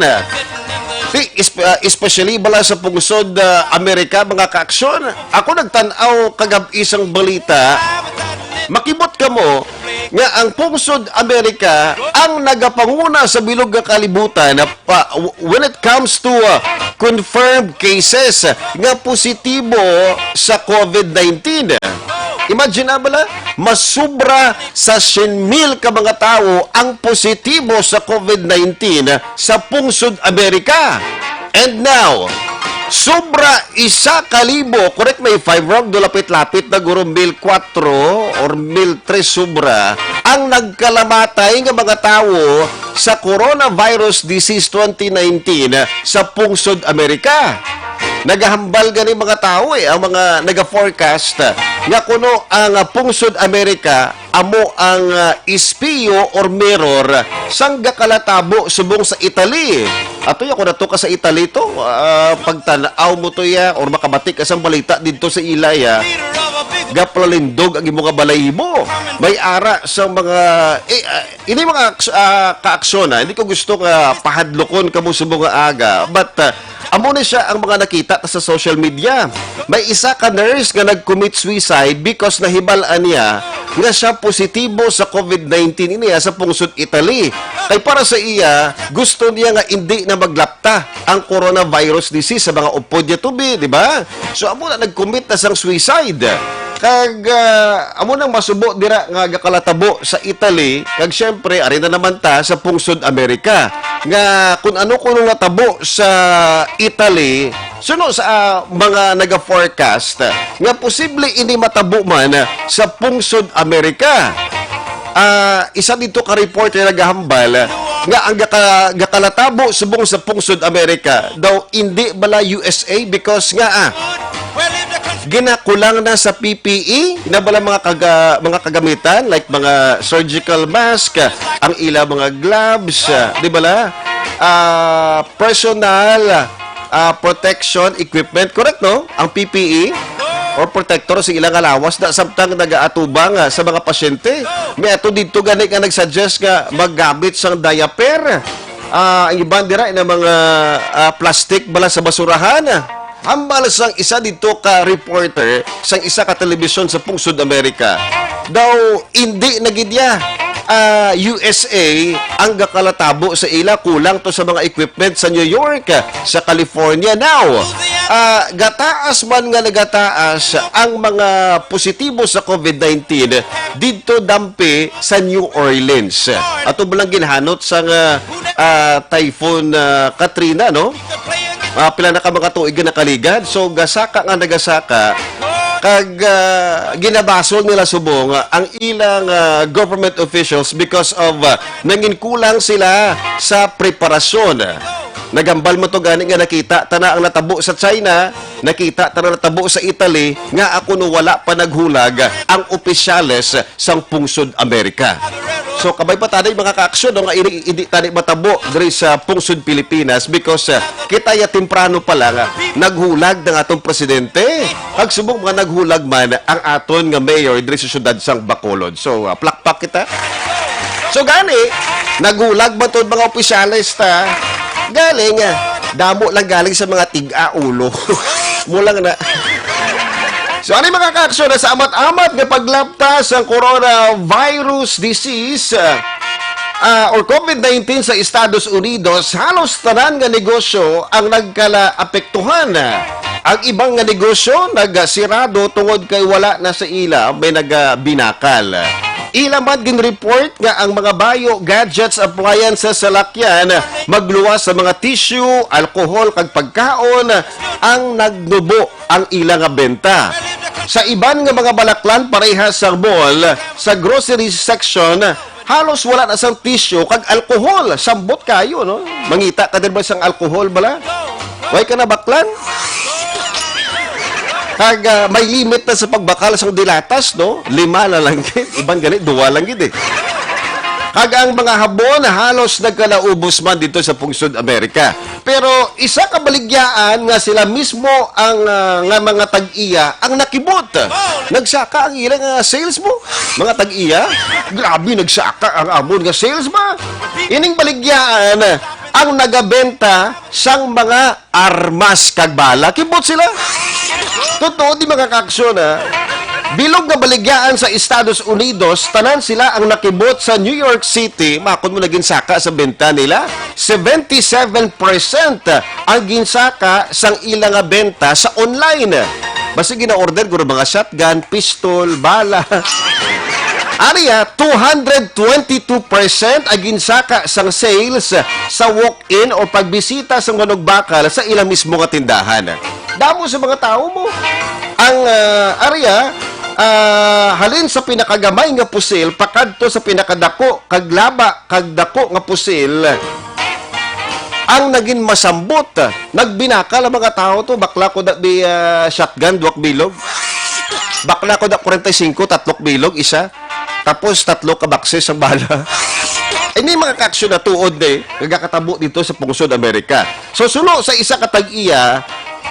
Ti, espe-, ah, especially bala sa pungsod, ah, Amerika, mga kaaksyon. Ako nagtan-aw kagab-i sang balita, makibot kamo nga ang pungsod Amerika ang nagapanguna sa bilog nga kalibutan pa, w-, when it comes to, uh, confirmed cases nga positibo sa COVID nineteen. Imagine na bala, mas sobra sa siyam mil ka mga tawo ang positibo sa COVID nineteen sa pungsod Amerika. And now, sobra isa ka libo, correct, may five wrong, do lapit-lapit na guro mil kwatro or mil tres sobra ang nagkalamatay nga mga tawo sa coronavirus disease twenty nineteen sa pungsod Amerika. Nagahambal gani mga tawo, eh, ang mga naga-forecast, ah, nga kuno ang, ah, pungsod Amerika amo ang, ah, espiyo or mirror sang gakalatabo subong sa Italy. Ato ya, kung nato ka sa Italy to, ah, pagtan-aw mo to ya, or makabati ka sang balita didto sa ila ya, gapalindog ang imo nga balahibo. May ara sa mga, eh, ah, ini mga aks-, ah, kaaksyon, ah, hindi ko gusto nga pahadlokon kamo subong nga aga, but, ah, amo ni siya ang mga nakita ta sa social media. May isa ka nurse nga nag-commit suicide because nahibal-an niya nga siya positibo sa COVID nineteen ini, ah, sa pungsod Italy. Kay para sa iya, gusto niya nga indi na maglapta ang coronavirus disease sa mga upod niya tubi, di ba? So, amo na nag-commit na sang suicide. Kag, ah, amo nang masubo dira nga gakalatabo sa Italy, kag siyempre, ari na naman ta sa pungsod Amerika, nga kung ano kuno natabo sa Italy, suno sa, ah, mga naga-forecast, nga posible ini matabo man sa pungsod Amerika. Ah, isa dito ka report nga nagahambal nga ang gaka-, gakalatabo subong sa pungsod Amerika daw, hindi bala U S A, because nga, ah, ginakulang na sa P P E na bala mga kaga-, mga kagamitan, like mga surgical mask, ang ila mga gloves, ah, di bala? Ah, personal, ah, protection equipment, correct, no? Ang P P E or protector sa ilang lawas na samtang nagaatubang, ah, sa mga pasyente. May ato dito gani nga nag-suggest nga maggamit sang diaper. Ah, ang iban dira na mga, ah, plastic bala sa basurahan. Hambal sang isa dito ka reporter sang isa ka telebisyon sa pungsod Amerika, daw hindi na gid ya, ah, U S A ang gakalatabo sa ila, kulang to sa mga equipment sa New York, sa California. Now, ah, gataas man nga nagataas ang mga positibo sa COVID nineteen didto dampi sa New Orleans. Ato ba lang ginhanot sa nga, ah, Typhoon, ah, Katrina, no? Ah, pila na ka mga tuig nga nakaligad. So, gasaka nga nagasaka Kag, ah, ginabasol nila subong, ah, ang ilang, ah, government officials because of, ah, nangin kulang sila sa preparasyon. Nagambal man to gani nga nakita ta na ang natabo sa China, nakita ta na natabo sa Italy, nga ako no wala pa naghulag ang opisyales sang pungsod Amerika. So, kabay pa tayo, mga kaaksyon, no, nga ini, hindi tayo matabo diri sa pungsod Pilipinas because, ah, kita ya temprano pa lang, ah, naghulag na nga atong presidente. Kag subong mga naghulag man ang aton nga mayor diri sa siyudad sang Bacolod. So, ah, plakpak kita. So, gani, naghulag ba to mga opisyales ta? Galing, ah, damo lang galing sa mga tig-a ulo. Mo lang na. So, ano yung mga kaaksyon na sa amat-amat nga paglapta sa coronavirus disease, ah, ah, or COVID nineteen sa Estados Unidos? Halos tanan nga negosyo ang nagkalaapektuhan. Ang ibang nga negosyo nagasirado tungod kay wala na sa ila may nagabinakal. Ila man gin-report nga ang mga bayo, gadgets, appliances, salakyan, magluwas sa mga tissue, alcohol, kag pagkaon ang nagnubo ang ila nga benta. Sa iban nga mga balaklan, parehas sa mall, sa grocery section, halos wala na sang tissue kag alcohol. Sambot kayo, no? Mangita ka din ba sang alcohol bala? Way ka na baklan? Kag, ah, may limit na sa pagbakal sang dilatas, no? Lima na lang gid. Iban gani, duwa lang gid eh. Kag ang mga habon halos nagkalaubos man dito sa pungsod Amerika. Pero isa ka baligyaan nga sila mismo ang, ah, nga mga tag-iya ang nakibot. Nagsaka ang ilang, ah, sales mo, mga tag-iya. Grabe, nagsaka ang amon nga sales ba. Ining baligyaan ang nagabenta sang mga armas kag bala. Kibot sila. Totoo di, mga kaaksyon, ha? Bilog nga baligyaan sa Estados Unidos, tanan sila ang nakibot sa New York City. Makon mo naging saka sa benta nila. Seventy-seven percent ang ginsaka sang ila nga benta sa online. Basi gina-order guro mga shotgun, pistol, bala. Aniya, two hundred twenty-two percent ang ginsaka sang sales sa walk-in o pagbisita sang manugbakal sa ila mismo nga tindahan. Damo sa mga tawo mo. Ang, ah, area, ah, halin sa pinakagamay nga pusil pakadto sa pinakadako kag laba kag dako nga pusil, ang naging masambot, nagbinakal ang mga tawo to. Bakla ko da bi, ah, shotgun, duwak bilog. Bakla ko da kwarenta y singko, tatlok bilog, isa. Tapos tatlo ka boxes ang bala. Ini mga kaaksyon na tuod, eh, nagakatabo dito sa pungsod Amerika. So, suno sa isa ka tag-iya,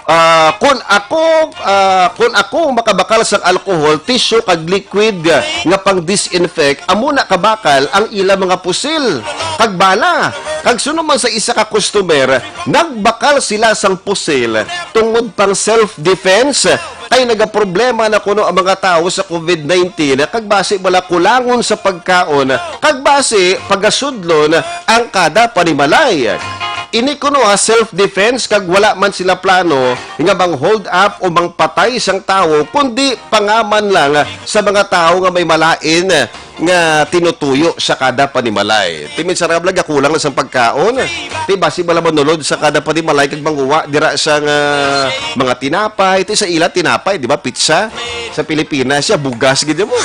ah, kun ako, ah, kun ako makabakal sang alcohol, tissue kag liquid, ah, nga pang disinfect, amo na kabakal ang ila mga pusil kag bala. Kag suno man sa isa ka customer, nagbakal sila sang pusil tungod pang self-defense. Kay nagaproblema na kuno ang mga tawo sa COVID nineteen, kag basi bala kulangon sa pagkaon, kag basi pagasudlon ang kada panimalay. Ini kuno, ah, self-defense, kag wala man sila plano nga mang-hold up o mangpatay sang tawo, kundi pangaman lang sa mga tawo nga may malain nga tinutuyo sa kada panimalay. Ti minsan ra bala gakulang lang sang pagkaon. Ti basi bala manulod sa kada panimalay kag manguha dira sa nga mga tinapay. Ti sa ila tinapay, di ba? Pizza. Sa Pilipinas siya, bugas gid mo.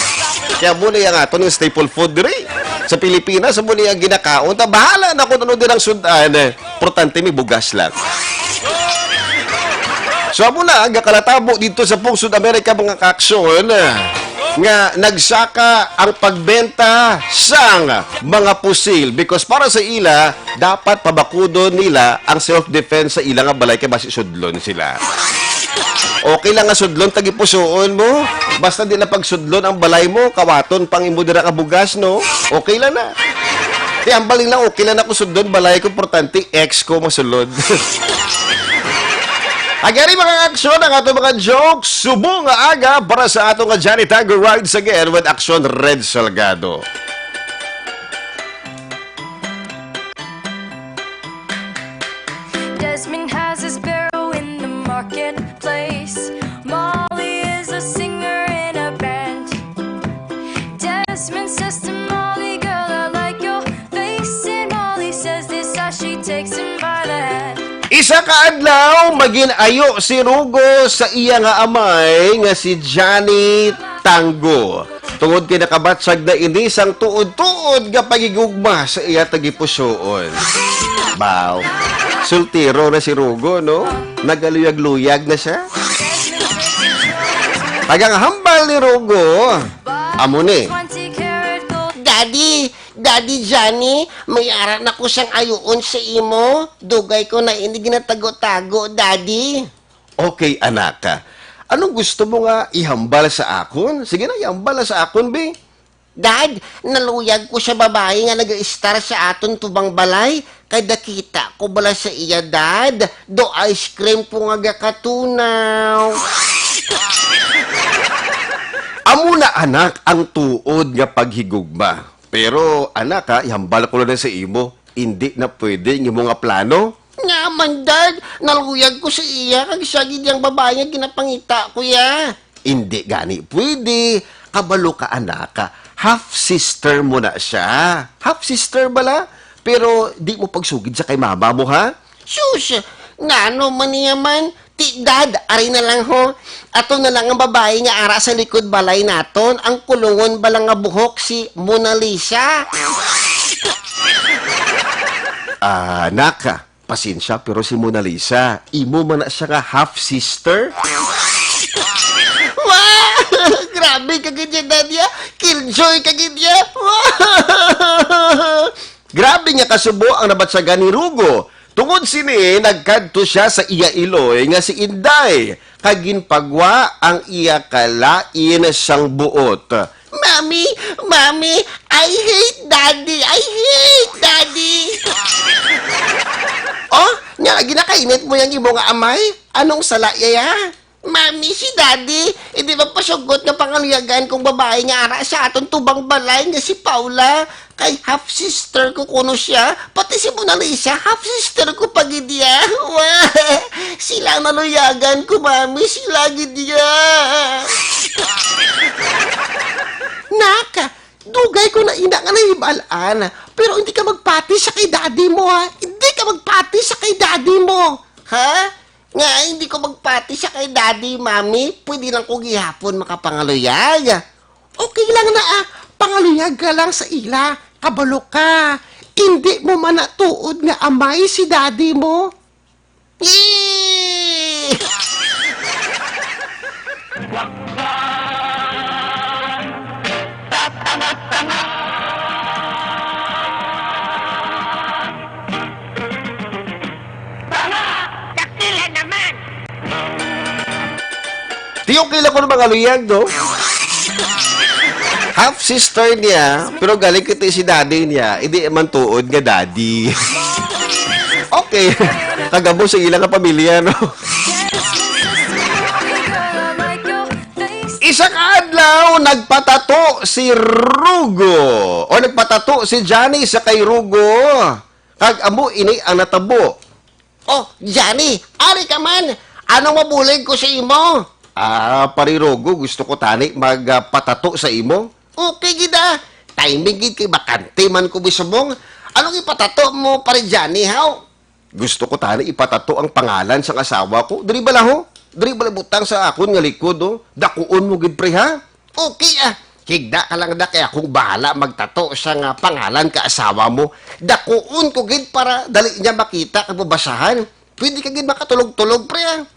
Kaya mo na yung aton nga staple food diri. Sa Pilipinas, mo na yung ginakaon. Ta bahala na kung ano din ang sudan. Importante may bugas lang. So, amo na ang gakalatabo dito sa pungsod Amerika, mga kaaksyon, nga nagsaka ang pagbenta sang mga pusil, because para sa ila, dapat pabakudon nila ang self-defense sa ila nga balay kay basi sudlon sila. Okay lang nga sudlon, tagipusoon mo. Basta di na pagsudlon ang balay mo, kawaton pang imo dira nga bugas, no? Okay lang na. Ti, ambal nila, okay lang ako sudlon balay ko, importante, ex ko masulod. Agari mga aksyon, ang ato mga jokes, subong nga aga para sa ato nga Johnny Tiger rides again with Action Red Salgado. Desmond has a sparrow in the marketplace. Molly is a singer in a band. Desmond says to Molly, "Girl, I like your face." And Molly says this as she takes him by the hand. Isa ka adlaw, magin-ayo si Rugo sa iya nga amay nga si Johnny Tango. Tungod kay nakabatsag na ini sang tuod-tuod nga paghigugma sa iya tagipusoon. Baw, soltero na si Rugo, no? Nagaluyag-luyag na siya. Kag ang hambal ni Rugo, amo ni. Daddy, Daddy Johnny, may ara na ko sang ayuon sa imo. Dugay ko na ini ginatago-tago, Daddy. Okay, anak. Anong gusto mo nga ihambal sa akon? Sige na, ihambal na sa akon, be. Dad, naluyag ko sa babayi nga nag-istar sa aton tubang balay. Kay nakita ko bala sa iya, Dad. Do ice cream ko nga gakatunaw. Amo na, anak, ang tuod nga paghigugma. Pero, anak, ha, ihambal ko lang sa imo, indi na pwede ang imo nga plano. Nga man, Dad, naluyag ko sa iya, kag siya gid ang babayi nga ginapangita ko ya. Indi gani pwede. Kabalo ka, anak, ha, half sister mo na siya. Half sister bala, pero di mo pagsugid sa kay mama mo, ha? Sus, ngano man niya man? Ti, Dad, ari na lang ho. Ato na lang ang babayi nga ara sa likod balay naton, ang kulungon bala nga buhok, si Mona Lisa. Ah, anak, pasensya, pero si Mona Lisa, imo man na siya nga half sister? Wow! Grabe ka gid ya, Dad, ya. Killjoy ka gid ya. Wow! Grabe nga kasubo ang nabatsagan ni Rugo. Tungod sini, nagkadto siya sa iya iloy nga si Inday, kag ginpagwa ang iya kalain sang buot. Mommy, Mommy, I hate Daddy, I hate Daddy. Oh, nya ginakainit mo yang imo nga amay? Anong sala yaya? Mami, si Daddy, hindi magpasugot nga pangaluyagan kong babae nga ara sa aton tubang balay nga si Paula. Kay half-sister ko kuno siya, pati si Mona Lisa, half-sister ko pa gid iya. Wa! Sila ang naluyagan ko, Mami, sila gid iya. Nak, dugay ko na ina nga nahibal-an, pero hindi ka magpati sa kay Daddy mo, ha? Hindi ka magpati sa kay Daddy mo, ha? Nga hindi ko magpati sa kay Daddy, Mommy, pwede lang ko gihapon makapangaluyag. Okay lang na, ah. Pangaluyag ka lang sa ila. Kabalo ka. Hindi mo man na tuod nga amay si Daddy mo. Yee! Tanga! Dakila naman! Ti okay lang ko ng mga luyag, no? Half sister niya, pero galing kita si daddy niya, hindi man tuod nga daddy. Okay. Kagabo sa ilang pamilya, no? Isa ka adlaw, nagpatato si Rugo. O nagpatato si Johnny sa kay Rugo. Kag amo ini ang natabo. Oh, Johnny, ari ka man. Anong mabulig ko sa imo? Ah, Pare Rugo, gusto ko tani magpatato sa imo. Okay gid ah. Timing gid kay bakante man ko bisubong. Anong ipatato mo, Pare Johnny, haw? Gusto ko tani ipatato ang pangalan sang asawa ko. Diri bala, ho? Diri bala butang sa akon nga likod, oh. Dakuon mo gid, pre, ha? Okay, ah. Higda ka lang da kay akong bahala magtato sa nga pangalan ka asawa mo. Dakuon ko gid para dali niya makita kag mabasahan. Pwede ka gid makatulog-tulog, pre, ah.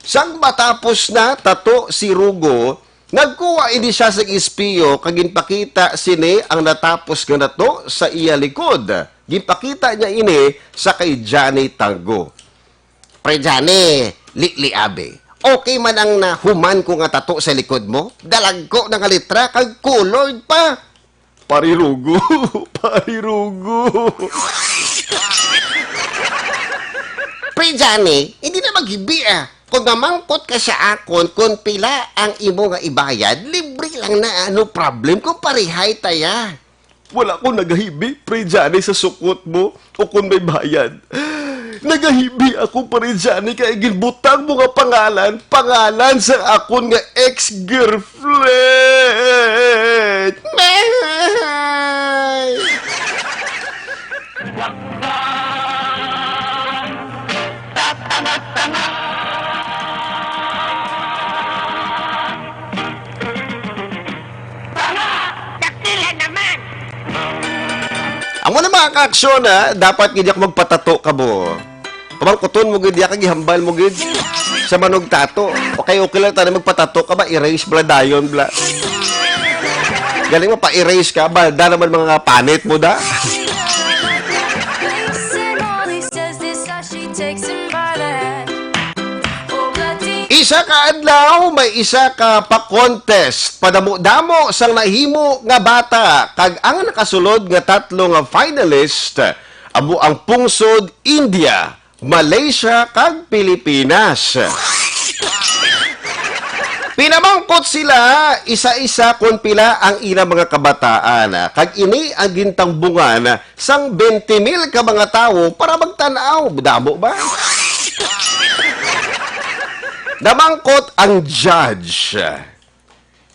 Sang matapos na tato si Rugo, nagkuha ini siya sa espiyo kag ginpakita sini ang natapos nga nato sa iya likod. Ginpakita niya ini sa kay Johnny Tango. Pre Johnny, Lili Abe, okay man ang nahuman ko nga tato sa likod mo? Dalagko na nga litra kag colored pa. Parirugo, parirugo. Pre Johnny, hindi na maghibi ah. Kung namangkot ka sa akon kung pila ang imo nga ibayad, libre lang na, no problem kung parihay taya. Wala ko nagahibi, Pre Johnny, sa sukot mo o kung may bayad. Nagahibi ako, Pre Johnny, kay ginbutang mo nga pangalan, pangalan sa akon nga ex-girlfriend. Mahay! Aksyon, ha? Dapat gid ako magpatato ka mo. Pamangkuton mo gid, ya, kag ihambal mo gid sa manugtato. Okay, okay lang tayo magpatato ka ba? Erase bala dayon, bla. Galing mo, pa-erase ka, balda naman mga panit mo, da. Isa ka adlaw, may isa ka pa-contest. Padamo-damo sang nahimo nga bata, kag ang nakasulod nga tatlo nga finalist amo ang pungsod India, Malaysia, kag Pilipinas. Pinamangkot sila isa-isa kon pila ang ilang mga kabataan, kag ini ang gintambungan sang twenty mil ka mga tawo para magtan-aw. Damo ba? Namangkot ang judge,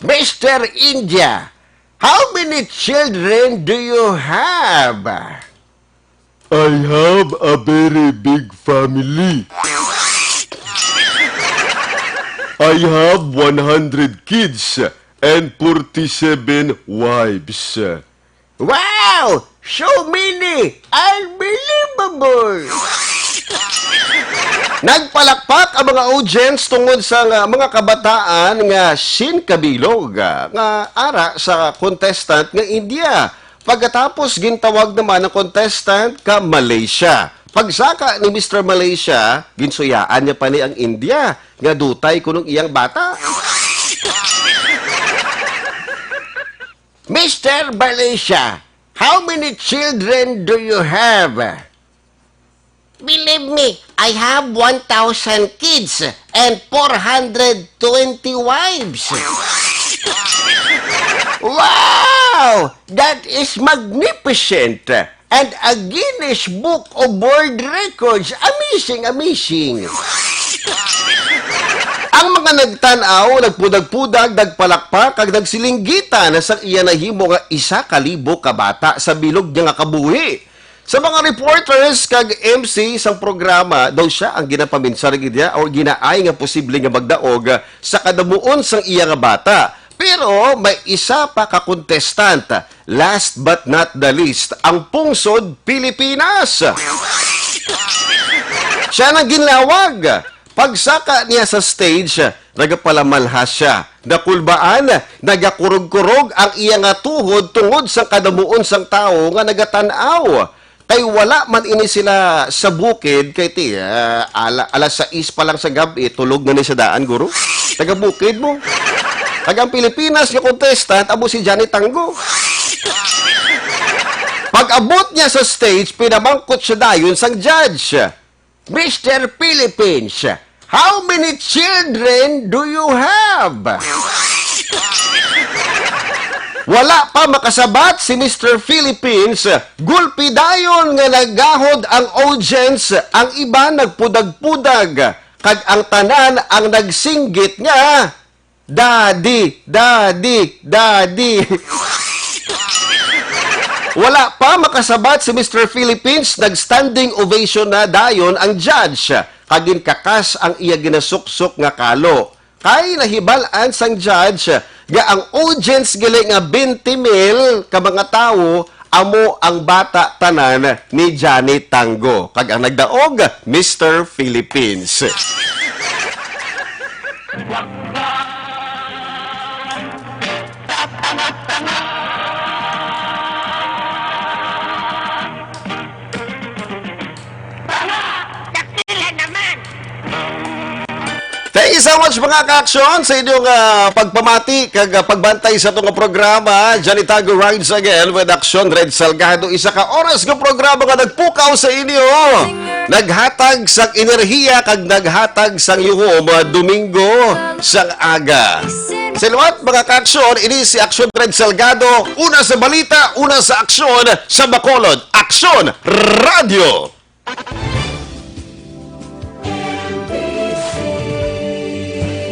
"Mister India, how many children do you have?" "I have a very big family. I have one hundred kids and forty-seven wives." "Wow! So many! Unbelievable!" Nagpalakpak ang mga audience tungod sa nga, mga kabataan nga sin kabilog, ah, nga ara sa contestant nga India. Pagkatapos, gintawag naman ang contestant ka Malaysia. Pagsaka ni Mister Malaysia, ginsuyaan niya pa ni ang India nga dutay kunong iyang bata. "Mister Malaysia, how many children do you have?" "Believe me, I have one thousand kids and four hundred twenty wives." "Wow! That is magnificent! And a Guinness Book of World Records! Amazing, amazing!" Ang mga nagtan-aw, nagpudag-pudag, nagpalakpak, kag nagsilinggitan sa iya nahimo nga isa ka libo ka bata sa bilog niya nga kabuhi. Sa mga reporters kag M C sang programa, daw siya ang ginapaminsar gid niya o ginaay nga posible nga magdaog sa kadamuon sang iya nga bata. Pero may isa pa ka contestant, last but not the least, ang pungsod Pilipinas. Siya nang ginlawag. Pagsaka niya sa stage, nagapalamalhas siya. Nakulbaan, nagakurog-kurog ang iya nga tuhod tungod sa kadamuon sang tawo nga nagatan-aw. Kay wala man ini sila sa bukid, kay ti, ah, ala-, alas sais pa lang sa gab-i, tulog na ni sa daan, guro. Taga-bukid mo. Taga ang Pilipinas nga contestant, amo si Johnny Tango. Pag-abot niya sa stage, pinamangkot siya dayon sang judge. "Mister Philippines, how many children do you have?" Wala pa makasabat si Mister Philippines, gulpi dayon nga nagahod ang audience, ang iban nagpudag-pudag, kag ang tanan ang nagsinggit nga, "Daddy! Daddy! Daddy!" Wala pa makasabat si Mister Philippines, nag-standing ovation na dayon ang judge, kag ginkakas ang iya ginasuksok nga kalo. Kay nahibal-an sang judge nga ang audience gali nga twenty mil ka mga tawo amo ang bata tanan ni Johnny Tango, kag ang nagdaog, Mister Philippines. Tanga! Dakila naman! Thank you so much, mga ka-aksyon, sa inyong, ah, pagpamati kag, ah, pagbantay sa atong programa. Johnny Tango rides again with Aksyon Red Salgado. Isa ka oras nga programa nga nagpukaw sa inyo. Naghatag sang enerhiya kag naghatag sang yuhom, ah, Domingo sang aga. Sa liwat, mga ka-aksyon, ini si Aksyon Red Salgado. Una sa balita, una sa aksyon, sa Bacolod. Aksyon Radio!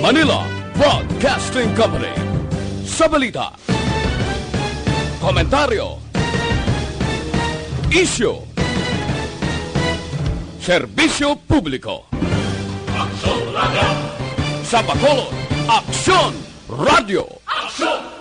Manila Broadcasting Company. Sa balita, komentaryo, isyu, serbisyo publiko. Aksyon Radio. Sa Bacolod, Aksyon Radio. Aksyon